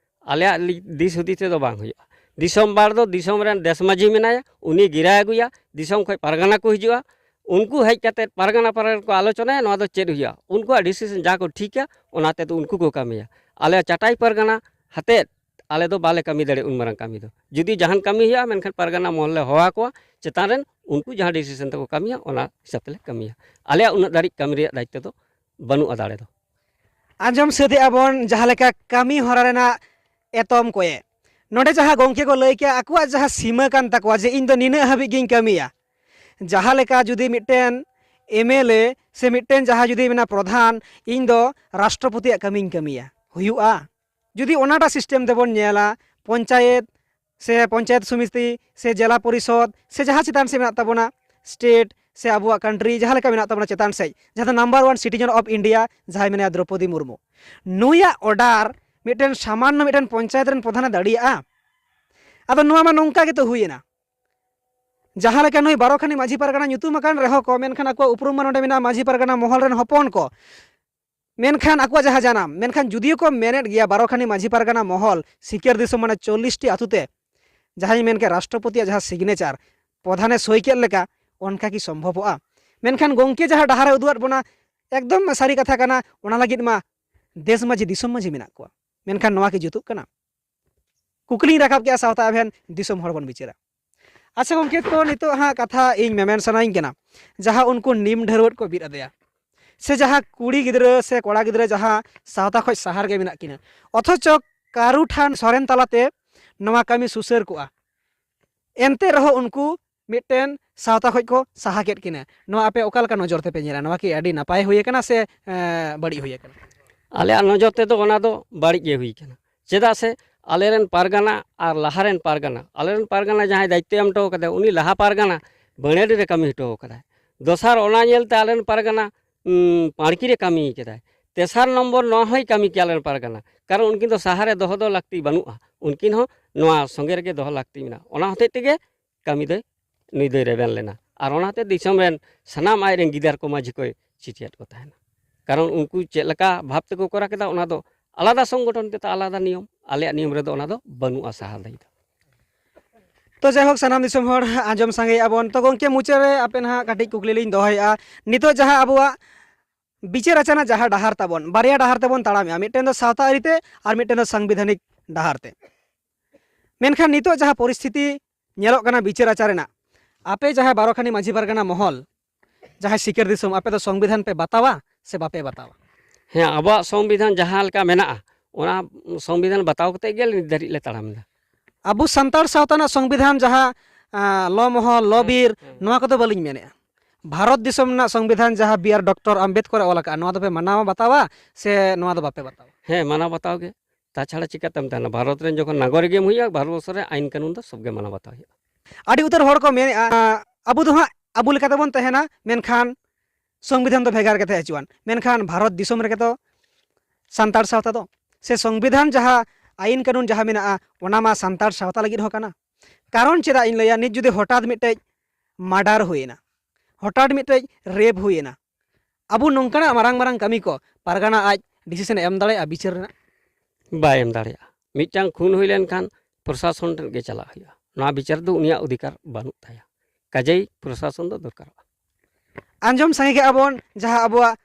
ᱟᱞᱮᱭᱟᱜ ᱞᱤ-, ᱫᱤᱥ ᱦᱩᱫᱤᱥ ᱛᱮᱫᱚ ᱵᱟᱝ ᱦᱩᱭᱩᱜᱼᱟ᱾ ᱫᱤᱥᱚᱢ ᱵᱟᱲ ᱫᱚ ᱫᱤᱥᱚᱢ ᱨᱮᱱ ᱫᱮᱥ ᱢᱟᱹᱡᱷᱤ ᱢᱮᱱᱟᱭᱟ, ᱩᱱᱤ ᱜᱤᱨᱟᱹ ᱟᱹᱜᱩᱭᱟ, ᱫᱤᱥᱚᱢ ᱠᱷᱚᱡ ᱯᱟᱨᱜᱟᱱᱟ ᱠᱚ ᱦᱤᱡᱩᱜᱼᱟ, ᱩᱱᱠᱩ ᱦᱮᱡ ᱠᱟᱛᱮ ᱯᱟᱨᱜᱟᱱᱟ ᱯᱟᱨᱜᱟᱱᱟ ᱠᱚ ᱟᱞᱳᱪᱚᱱᱟᱭᱟ, ᱱᱚᱣᱟ ᱫᱚ ᱪᱮᱫ ᱦᱩᱭᱩᱜᱼᱟ, ᱩᱱᱠᱩᱣᱟᱜ ᱰᱤᱥᱤᱥᱚᱱ ᱡᱟ ᱠᱚ ᱴᱷᱤᱠᱟ ᱚᱱᱟ ᱛᱮᱫᱚ ᱩᱱᱠᱩ ᱠᱚ ᱠᱟᱹᱢᱤᱭᱟ᱾ ᱟᱞᱮ ᱪᱟᱴᱟᱭ ᱯᱟᱨᱜᱟᱱᱟ ᱦᱟᱛᱮᱫ ᱟᱞᱮ ᱫᱚ ᱵᱟᱞᱮ ᱠᱟᱹᱢᱤ ᱫᱟᱲᱮᱭᱟᱜᱼᱟ ᱩᱱ ᱢᱟᱨᱟᱝ ᱠᱟᱹᱢᱤ ᱫᱚ᱾ ᱡᱩᱫᱤ ᱡᱟᱦᱟᱱ ᱠᱟᱹᱢᱤ ᱦᱩᱭᱩᱜᱼᱟ, ᱢᱮᱱᱠᱷᱟᱱ ᱯᱟᱨᱜᱟᱱᱟ ᱢᱚᱦᱚᱞ ᱞᱮ ᱦᱚᱦᱚ ᱟᱠᱚᱣᱟ, ᱪᱮᱛᱟᱱ ᱨᱮᱱ ᱩᱱᱠᱩ ᱡᱟᱦᱟᱸ ᱰᱤᱥᱤᱥᱚᱱ ᱛᱮᱠᱚ ᱠᱟᱹᱢᱤᱭᱟ, ᱚᱱᱟ ᱦᱤᱥᱟᱹᱵ ᱛᱮᱞᱮ ᱠᱟᱹᱢᱤᱭᱟ᱾ ᱟᱞᱮᱭᱟᱜ ᱩᱱᱟᱹᱜ ᱫᱷᱟᱹᱨᱤᱡ ᱠᱟᱹᱢᱤ ᱨᱮᱭᱟᱜ ᱫᱟᱭᱤᱛᱛᱚ ᱫᱚ ᱵᱟᱹᱱᱩᱜᱼᱟ, ᱫᱟᱲᱮ ᱫᱚ᱾ ᱟᱸᱡᱚᱢ ᱥᱟᱹᱛ ᱮᱫᱼᱟ ᱵᱚᱱ ᱡᱟᱦᱟᱸ ᱞᱮᱠᱟ ᱠᱟᱹᱢᱤ ᱦᱚᱨᱟ ᱨᱮᱱᱟᱜ ᱮᱛᱚᱢ ᱠᱚᱭᱮ, ᱱᱚᱰᱮ ᱡᱟᱦᱟᱸ ᱜᱚᱢᱠᱮ ᱠᱚ ᱞᱟᱹᱭ ᱠᱮᱜᱼᱟ, ᱟᱠᱚᱣᱟᱜ ᱡᱟᱦᱟᱸ ᱥᱤᱢᱟᱹ ᱠᱟᱱ ᱛᱟᱠᱚᱣᱟ ᱡᱮ ᱤᱧ ᱫᱚ ᱱᱤᱱᱟᱹᱜ ᱦᱟᱹᱵᱤᱡ ᱜᱤᱧ ᱠᱟᱹᱢᱤᱭᱟ, ᱡᱟᱦᱟᱸ ᱞᱮᱠᱟ ᱡᱩᱫᱤ ᱢᱤᱫᱴᱮᱱ ᱮᱢ ᱮᱞ ᱮ ᱥᱮ ᱢᱤᱫᱴᱮᱱ ᱡᱟᱦᱟᱸ ᱡᱩᱫᱤ ᱢᱮᱱᱟ ᱯᱨᱚᱫᱷᱟᱱ, ᱤᱧ ᱫᱚ ᱨᱟᱥᱴᱨᱚᱯᱚᱛᱤᱭᱟᱜ ᱠᱟᱹᱢᱤᱧ ᱠᱟᱹᱢᱤᱭᱟ, ᱦᱩᱭᱩᱜᱼᱟ? ᱡᱩᱫᱤ ᱚᱱᱟᱴᱟᱜ ᱥᱤᱥᱴᱮᱢ ᱛᱮᱵᱚᱱ ᱧᱮᱞᱟ, ᱯᱚᱧᱪᱟᱭᱮᱛ ᱥᱮ ᱯᱚᱧᱪᱟᱭᱮᱛ ᱥᱚᱢᱤᱛᱤ ᱥᱮ ᱡᱮᱞᱟ ᱯᱚᱨᱤᱥᱚᱫᱽ ᱥᱮ ᱡᱟᱦᱟᱸ ᱪᱮᱛᱟᱱ ᱥᱮᱫ ᱢᱮᱱᱟᱜ ᱛᱟᱵᱚᱱᱟ, ᱥᱴᱮᱴ ᱥᱮ ᱟᱵᱚᱣᱟᱜ ᱠᱟᱱᱴᱨᱤ ᱡᱟᱦᱟᱸ ᱞᱮᱠᱟ ᱢᱮᱱᱟᱜ ᱛᱟᱵᱚᱱᱟ ᱪᱮᱛᱟᱱ ᱥᱮᱫ, ᱡᱟᱦᱟᱸ ᱫᱚ number one citizen of India ᱡᱟᱦᱟᱸᱭ ᱢᱮᱱᱟᱭᱟ ᱫᱨᱚᱯᱚᱫᱤ ᱢᱩᱨᱢᱩ, ᱱᱩᱭᱟᱜ ᱚᱰᱟᱨ ᱢᱤᱫᱴᱮᱱ ᱥᱟᱢᱟᱱᱱᱚ ᱢᱤᱫᱴᱮᱱ ᱯᱚᱧᱪᱟᱭᱮᱛ ᱨᱮᱱ ᱯᱨᱚᱫᱷᱟᱱᱮ ᱫᱟᱲᱮᱭᱟᱜᱼᱟ? ᱟᱫᱚ ᱱᱚᱣᱟ ᱢᱟ ᱱᱚᱝᱠᱟ ᱜᱮᱛᱚ ᱦᱩᱭᱮᱱᱟ, ᱡᱟᱦᱟᱸ ᱞᱮᱠᱟ ᱱᱩᱭ ᱵᱟᱨᱚᱠᱷᱟᱱᱤ ᱢᱟᱹᱡᱷᱤ ᱯᱟᱨᱜᱟᱱᱟ ᱧᱩᱛᱩᱢ ᱟᱠᱟᱱ ᱨᱮᱦᱚᱸ ᱠᱚ, ᱢᱮᱱᱠᱷᱟᱱ ᱟᱠᱚᱣᱟᱜ ᱩᱯᱨᱩᱢ ᱢᱟ ᱱᱚᱰᱮ ᱢᱮᱱᱟᱜᱼᱟ ᱢᱟᱹᱡᱷᱤ ᱯᱟᱨᱜᱟᱱᱟ ᱢᱚᱦᱚᱞ ᱨᱮᱱ ᱦᱚᱯᱚᱱ ᱠᱚ, ᱢᱮᱱᱠᱷᱟᱱ ᱟᱠᱚᱣᱟᱜ ᱡᱟᱦᱟᱸ ᱡᱟᱱᱟᱢ, ᱢᱮᱱᱠᱷᱟᱱ ᱡᱩᱫᱤᱭᱳ ᱠᱚ ᱢᱮᱱᱮᱫ ᱜᱮᱭᱟ ᱵᱟᱨᱚᱠᱷᱟᱱᱤ ᱢᱟᱹᱡᱷᱤ ᱯᱟᱨᱜᱟᱱᱟ ᱢᱚᱦᱚᱞ ᱥᱤᱠᱟᱹᱨ ᱫᱤᱥᱚᱢ ᱢᱟᱱᱮ ᱪᱚᱞᱞᱤᱥ ᱴᱤ ᱟᱹᱛᱩ ᱛᱮ, ᱡᱟᱦᱟᱸᱧ ᱢᱮᱱ ᱠᱮᱫ ᱨᱟᱥᱴᱨᱚᱯᱚᱛᱤᱭᱟᱜ ᱡᱟᱦᱟᱸ ᱥᱤᱜᱽᱱᱮᱪᱟᱨ ᱯᱨᱚᱫᱷᱟᱱᱮ ᱥᱳᱭ ᱠᱮᱫ ᱞᱮᱠᱟ, ᱚᱱᱠᱟ ᱠᱤ ᱥᱚᱢᱵᱷᱚᱵᱚᱜᱼᱟ? ᱢᱮᱱᱠᱷᱟᱱ ᱜᱚᱢᱠᱮ ᱡᱟᱦᱟᱸ ᱰᱟᱦᱟᱨᱮ ᱩᱫᱩᱜ ᱟᱫ ᱵᱚᱱᱟ, ᱮᱠᱫᱚᱢ ᱥᱟᱹᱨᱤ ᱠᱟᱛᱷᱟ ᱠᱟᱱᱟ, ᱚᱱᱟ ᱞᱟᱹᱜᱤᱫ ᱢᱟ ᱫᱮᱥ ᱢᱟᱹᱡᱷᱤ ᱫᱤᱥᱚᱢ ᱢᱟᱹᱡᱷᱤ ᱢᱮᱱᱟᱜ ᱠᱚᱣᱟ, ᱢᱮᱱᱠᱷᱟᱱ ᱱᱚᱣᱟ ᱠᱤ ᱡᱩᱛᱩᱜ ᱠᱟᱱᱟ? ᱠᱩᱠᱞᱤᱧ ᱨᱟᱠᱟᱵ ᱠᱮᱜᱼᱟ ᱥᱟᱶᱛᱟ ᱟᱵᱷᱮᱱ ᱫᱤᱥᱚᱢ ᱦᱚᱲ ᱵᱚᱱ ᱵᱤᱪᱟᱹᱨᱟ᱾ ᱟᱪᱪᱷᱟ ᱜᱚᱢᱠᱮ, ᱛᱚ ᱱᱤᱛᱚᱜ ᱦᱟᱸᱜ ᱠᱟᱛᱷᱟ ᱤᱧ ᱢᱮᱢᱮᱱ ᱥᱟᱱᱟᱧ ᱠᱟᱱᱟ, ᱡᱟᱦᱟᱸ ᱩᱱᱠᱩ ᱱᱤᱢ ᱰᱷᱟᱹᱨᱣᱟᱹᱜ ᱠᱚ ᱵᱤᱫ ᱟᱫᱮᱭᱟ, ᱥᱮ ᱡᱟᱦᱟᱸ ᱠᱩᱲᱤ ᱜᱤᱫᱽᱨᱟᱹ ᱥᱮ ᱠᱚᱲᱟ ᱜᱤᱫᱽᱨᱟᱹ ᱡᱟᱦᱟᱸ ᱥᱟᱶᱛᱟ ᱠᱷᱚᱱ ᱥᱟᱦᱟᱨ ᱜᱮ ᱢᱮᱱᱟᱜ ᱠᱤᱱᱟ, ᱚᱛᱷᱚᱪᱚ ᱠᱟᱹᱨᱩ ᱴᱷᱟᱱ ᱥᱚᱨᱮᱱ ᱛᱟᱞᱟᱛᱮ ᱱᱚᱣᱟ ᱠᱟᱹᱢᱤ ᱥᱩᱥᱟᱹᱨ ᱠᱚᱜᱼᱟ, ᱮᱱᱛᱮ ᱨᱮᱦᱚᱸ ᱩᱱᱠᱩ ᱢᱤᱫᱴᱮᱱ ᱥᱟᱶᱛᱟ ᱠᱷᱚᱱ ᱠᱚ ᱥᱟᱦᱟ ᱠᱮᱫ ᱠᱤᱱᱟ᱾ ᱱᱚᱣᱟ ᱟᱯᱮ ᱚᱠᱟ ᱞᱮᱠᱟ ᱱᱚᱡᱚᱨ ᱛᱮᱯᱮ ᱧᱮᱞᱟ? ᱱᱚᱣᱟ ᱠᱤ ᱟᱹᱰᱤ ᱱᱟᱯᱟᱭ ᱦᱩᱭ ᱟᱠᱟᱱᱟ ᱥᱮ, ᱮᱸ, ᱵᱟᱹᱲᱤᱡ ᱦᱩᱭ ᱟᱠᱟᱱᱟ? ᱟᱞᱮᱭᱟᱜ ᱱᱚᱡᱚᱨ ᱛᱮᱫᱚ ᱚᱱᱟ ᱫᱚ ᱵᱟᱹᱲᱤᱡ ᱜᱮ ᱦᱩᱭ ᱟᱠᱟᱱᱟ᱾ ᱪᱮᱫᱟᱜ ᱥᱮ ᱟᱞᱮᱨᱮᱱ ᱯᱟᱨᱜᱟᱱᱟ ᱟᱨ ᱞᱟᱦᱟᱨᱮᱱ ᱯᱟᱨᱜᱟᱱᱟ, ᱟᱞᱮᱨᱮᱱ ᱯᱟᱨᱜᱟᱱᱟ ᱡᱟᱦᱟᱸᱭ ᱫᱟᱭᱤᱛᱛᱚᱭ ᱮᱢ ᱦᱚᱴᱚ ᱟᱠᱟᱫᱟ, ᱩᱱᱤ ᱞᱟᱦᱟ ᱯᱟᱨᱜᱟᱱᱟ ᱵᱟᱹᱬᱟᱹᱰᱤ ᱨᱮ ᱠᱟᱹᱢᱤ ᱦᱚᱴᱚ ᱟᱠᱟᱫᱟᱭ᱾ ᱫᱚᱥᱟᱨ, ᱚᱱᱟ ᱧᱮᱞᱛᱮ ᱟᱞᱮᱨᱮᱱ ᱯᱟᱨᱜᱟᱱᱟ, ᱩᱸ, ᱯᱟᱲᱠᱤ ᱨᱮ ᱠᱟᱹᱢᱤ ᱠᱮᱫᱟᱭ᱾ ᱛᱮᱥᱟᱨ ᱱᱚᱢᱵᱚᱨ, ᱱᱚᱣᱟ ᱦᱚᱸᱭ ᱠᱟᱹᱢᱤ ᱠᱮᱭᱟ ᱟᱞᱮᱨᱮᱱ ᱯᱟᱨᱜᱟᱱᱟ, ᱠᱟᱨᱚᱱ ᱩᱱᱠᱤᱱ ᱫᱚ ᱥᱟᱦᱟᱨ ᱨᱮ ᱫᱚᱦᱚ ᱫᱚ ᱞᱟᱹᱠᱛᱤ ᱵᱟᱹᱱᱩᱜᱼᱟ, ᱩᱱᱠᱤᱱ ᱦᱚᱸ ᱱᱚᱣᱟ ᱥᱚᱸᱜᱮ ᱨᱮᱜᱮ ᱫᱚᱦᱚ ᱞᱟᱹᱠᱛᱤ ᱢᱮᱱᱟᱜᱼᱟ᱾ ᱚᱱᱟ ᱦᱚᱛᱮᱡ ᱛᱮᱜᱮ ᱠᱟᱹᱢᱤ ᱫᱚᱭ, ᱱᱩᱭ ᱫᱚᱭ ᱨᱮᱵᱮᱱ ᱞᱮᱱᱟ᱾ ᱟᱨ ᱚᱱᱟᱛᱮ ᱫᱤᱥᱚᱢ ᱨᱮᱱ ᱥᱟᱱᱟᱢ ᱟᱡᱨᱮᱱ ᱜᱤᱫᱟᱹᱨ ᱠᱚ ᱢᱟᱹᱡᱷᱤ ᱠᱚᱭ ᱪᱤᱴᱤᱭᱟᱫ ᱠᱚ ᱛᱟᱦᱮᱱᱟ, ᱠᱟᱨᱚᱱ ᱩᱱᱠᱩ ᱪᱮᱫ ᱞᱮᱠᱟ ᱵᱷᱟᱵᱽ ᱛᱮᱠᱚ ᱠᱚᱨᱟᱣ ᱠᱮᱫᱟ, ᱚᱱᱟ ᱫᱚ ᱟᱞᱟᱫᱟ ᱥᱚᱝᱜᱚᱴᱷᱚᱱ ᱛᱮ ᱟᱞᱟᱫᱟ ᱱᱤᱭᱚᱢ, ᱟᱞᱮᱭᱟᱜ ᱱᱤᱭᱚᱢ ᱨᱮᱫᱚ ᱚᱱᱟ ᱫᱚ ᱵᱟᱹᱱᱩᱜᱼᱟ ᱥᱟᱦᱟ ᱫᱟᱹᱭᱤ ᱫᱚ᱾ ᱛᱚ ᱡᱟᱭᱦᱳᱠ, ᱥᱟᱱᱟᱢ ᱫᱤᱥᱚᱢ ᱦᱚᱲ ᱟᱸᱡᱚᱢ ᱥᱟᱸᱜᱮᱭᱮᱫᱼᱟ ᱵᱚᱱ᱾ ᱛᱚ ᱜᱚᱢᱠᱮ, ᱢᱩᱪᱟᱹᱫ ᱨᱮ ᱟᱯᱮ ᱱᱟᱦᱟᱜ ᱠᱟᱹᱴᱤᱡ ᱠᱩᱠᱞᱤ ᱞᱤᱧ ᱫᱚᱦᱚᱭᱮᱫᱼᱟ, ᱱᱤᱛᱚᱜ ᱡᱟᱦᱟᱸ ᱟᱵᱚᱣᱟᱜ ᱵᱤᱪᱟᱹᱨ ᱟᱪᱟᱨ ᱨᱮᱱᱟᱜ ᱡᱟᱦᱟᱸ ᱰᱟᱦᱟᱨ ᱛᱟᱵᱚᱱ, ᱵᱟᱨᱭᱟ ᱰᱟᱦᱟᱨ ᱛᱮᱵᱚᱱ ᱛᱟᱲᱟᱢᱮᱜᱼᱟ, ᱢᱤᱫᱴᱮᱱ ᱫᱚ ᱥᱟᱶᱛᱟ ᱟᱹᱨᱤᱛᱮ ᱟᱨ ᱢᱤᱫᱴᱮᱱ ᱫᱚ ᱥᱟᱝᱵᱤᱫᱷᱟᱱᱤᱠ ᱰᱟᱦᱟᱨ ᱛᱮ᱾ ᱢᱮᱱᱠᱷᱟᱱ ᱱᱤᱛᱚᱜ ᱡᱟᱦᱟᱸ ᱯᱚᱨᱤᱥᱛᱷᱤᱛᱤ ᱧᱮᱞᱚᱜ ᱠᱟᱱᱟ ᱵᱤᱪᱟᱹᱨ ᱟᱪᱟᱨ ᱨᱮᱱᱟᱜ, ᱟᱯᱮ ᱡᱟᱦᱟᱸᱭ ᱵᱟᱨᱚᱠᱷᱟᱱᱤ ᱢᱟᱹᱡᱷᱤ ᱯᱟᱨᱜᱟᱱᱟ ᱢᱚᱦᱚᱞ, ᱡᱟᱦᱟᱸᱭ ᱥᱤᱠᱟᱹᱨ ᱫᱤᱥᱚᱢ, ᱟᱯᱮ ᱫᱚ ᱥᱚᱝᱵᱤᱫᱷᱟᱱ ᱯᱮ ᱵᱟᱛᱟᱣᱟ ᱥᱮ ᱵᱟᱯᱮ ᱵᱟᱛᱟᱣᱟ? ᱦᱮᱸ, ᱟᱵᱚᱣᱟᱜ ᱥᱚᱝᱵᱤᱫᱷᱟᱱ ᱡᱟᱦᱟᱸ ᱞᱮᱠᱟ ᱢᱮᱱᱟᱜᱼᱟ, ᱚᱱᱟ ᱥᱚᱝᱵᱤᱫᱷᱟᱱ ᱵᱟᱛᱟᱣ ᱠᱟᱛᱮ ᱜᱮ ᱱᱤᱛ ᱫᱷᱟᱹᱨᱤᱡ ᱞᱮ ᱛᱟᱲᱟᱢ ᱮᱫᱟ᱾ ᱟᱵᱚ ᱥᱟᱱᱛᱟᱲ ᱥᱟᱶᱛᱟ ᱨᱮᱱᱟᱜ ᱥᱚᱝᱵᱤᱫᱷᱟᱱ ᱡᱟᱦᱟᱸ, ᱟᱸ, ᱞᱚ ᱢᱚᱦᱚᱞ, ᱞᱚ ᱦᱮᱸ, ᱵᱤᱨ, ᱦᱮᱸ᱾ ᱱᱚᱣᱟ ᱠᱚᱫᱚ ᱵᱟᱹᱞᱤᱧ ᱢᱮᱱᱮᱫᱼᱟ᱾ ᱵᱷᱟᱨᱚᱛ ᱫᱤᱥᱚᱢ ᱨᱮᱱᱟᱜ ᱥᱚᱝᱵᱤᱫᱷᱟᱱ ᱡᱟᱦᱟᱸ ᱵᱤ ᱟᱨ ᱰᱚᱠᱴᱚᱨ ᱟᱢᱵᱮᱫᱠᱚᱨ ᱮ ᱚᱞ ᱟᱠᱟᱫᱼᱟ, ᱱᱚᱣᱟ ᱫᱚᱯᱮ ᱢᱟᱱᱟᱣ ᱵᱟᱛᱟᱣᱟ ᱥᱮ ᱱᱚᱣᱟ ᱫᱚ ᱵᱟᱯᱮ ᱵᱟᱛᱟᱣᱟ? ᱦᱮᱸ, ᱢᱟᱱᱟᱣ ᱵᱟᱛᱟᱣ ᱜᱮ᱾ ᱛᱟᱪᱷᱟᱲᱟ ᱪᱤᱠᱟᱹᱛᱮᱢ ᱛᱟᱦᱮᱱᱟ? ᱵᱷᱟᱨᱚᱛ ᱨᱮᱱ ᱡᱚᱠᱷᱚᱱ ᱱᱟᱜᱚᱨᱤᱠ ᱮᱢ ᱦᱩᱭᱩᱜᱼᱟ, ᱵᱷᱟᱨᱚᱛ ᱵᱚᱨᱥᱚ ᱨᱮ ᱟᱹᱭᱤᱱ ᱠᱟᱹᱱᱩᱱ ᱫᱚ ᱥᱚᱵ ᱜᱮ ᱢᱟᱱᱟᱣ ᱵᱟᱛᱟᱣ ᱦᱩᱭᱩᱜᱼᱟ᱾ ᱟᱹᱰᱤ ᱩᱛᱟᱹᱨ ᱦᱚᱲ ᱠᱚ ᱢᱮᱱᱮᱫᱼᱟ, ᱟᱵᱚ ᱫᱚ ᱦᱟᱸᱜ ᱟᱵᱚ ᱞᱮᱠᱟ ᱛᱮᱵᱚᱱ ᱛᱟᱦᱮᱱᱟ, ᱢᱮᱱᱠᱷᱟᱱ ᱥᱚᱝᱵᱤᱫᱷᱟᱱ ᱫᱚ ᱵᱷᱮᱜᱟᱨ ᱜᱮ ᱛᱟᱦᱮᱸ ᱦᱚᱪᱚᱣᱟᱱ᱾ ᱢᱮᱱᱠᱷᱟᱱ ᱵᱷᱟᱨᱚᱛ ᱫᱤᱥᱚᱢ ᱨᱮᱜᱮ ᱛᱚ ᱥᱟᱱᱛᱟᱲ ᱥᱟᱶᱛᱟ ᱫᱚ, ᱥᱮ ᱥᱚᱝᱵᱤᱫᱷᱟᱱ ᱡᱟᱦᱟᱸ ᱟᱹᱭᱤᱱ ᱠᱟᱹᱱᱩᱱ ᱡᱟᱦᱟᱸ ᱢᱮᱱᱟᱜᱼᱟ, ᱚᱱᱟ ᱢᱟ ᱥᱟᱱᱛᱟᱲ ᱥᱟᱶᱛᱟ ᱞᱟᱹᱜᱤᱫ ᱦᱚᱸ ᱠᱟᱱᱟ᱾ ᱠᱟᱨᱚᱱ ᱪᱮᱫᱟᱜ ᱤᱧ ᱞᱟᱹᱭᱟ, ᱱᱤᱛ ᱡᱩᱫᱤ ᱦᱚᱴᱟᱛ ᱢᱤᱫᱴᱮᱡ ᱢᱟᱨᱰᱟᱨ ᱦᱩᱭᱮᱱᱟ, ᱦᱚᱴᱟᱛ ᱢᱤᱫᱴᱮᱡ ᱨᱮᱯ ᱦᱩᱭᱮᱱᱟ, ᱟᱵᱚ ᱱᱚᱝᱠᱟᱱᱟᱜ ᱢᱟᱨᱟᱝ ᱢᱟᱨᱟᱝ ᱠᱟᱹᱢᱤ ᱠᱚ ᱯᱟᱨᱜᱟᱱᱟ ᱟᱡ ᱰᱤᱥᱤᱥᱚᱱ ᱮ ᱮᱢ ᱫᱟᱲᱮᱭᱟᱜᱼᱟ ᱵᱤᱪᱟᱹᱨ ᱨᱮᱱᱟᱜ? ᱵᱟᱭ ᱮᱢ ᱫᱟᱲᱮᱭᱟᱜᱼᱟ᱾ ᱢᱤᱫᱴᱟᱝ ᱠᱷᱩᱱ ᱦᱩᱭ ᱞᱮᱱᱠᱷᱟᱱ ᱯᱨᱚᱥᱟᱥᱚᱱ ᱴᱷᱮᱱ ᱜᱮ ᱪᱟᱞᱟᱜ ᱦᱩᱭᱩᱜᱼᱟ᱾ ᱱᱚᱣᱟ ᱵᱤᱪᱟᱹᱨ ᱫᱚ ᱩᱱᱤᱭᱟᱜ ᱚᱫᱷᱤᱠᱟᱨ ᱵᱟᱹᱱᱩᱜ ᱛᱟᱭᱟ, ᱠᱟᱡᱮᱭ ᱯᱨᱚᱥᱟᱥᱚᱱ ᱫᱚ ᱫᱚᱨᱠᱟᱨᱚᱜᱼᱟ᱾ ᱟᱸᱡᱚᱢ ᱥᱟᱸᱜᱮ ᱠᱮᱜᱼᱟ ᱵᱚᱱ, ᱡᱟᱦᱟᱸ ᱟᱵᱚᱣᱟᱜ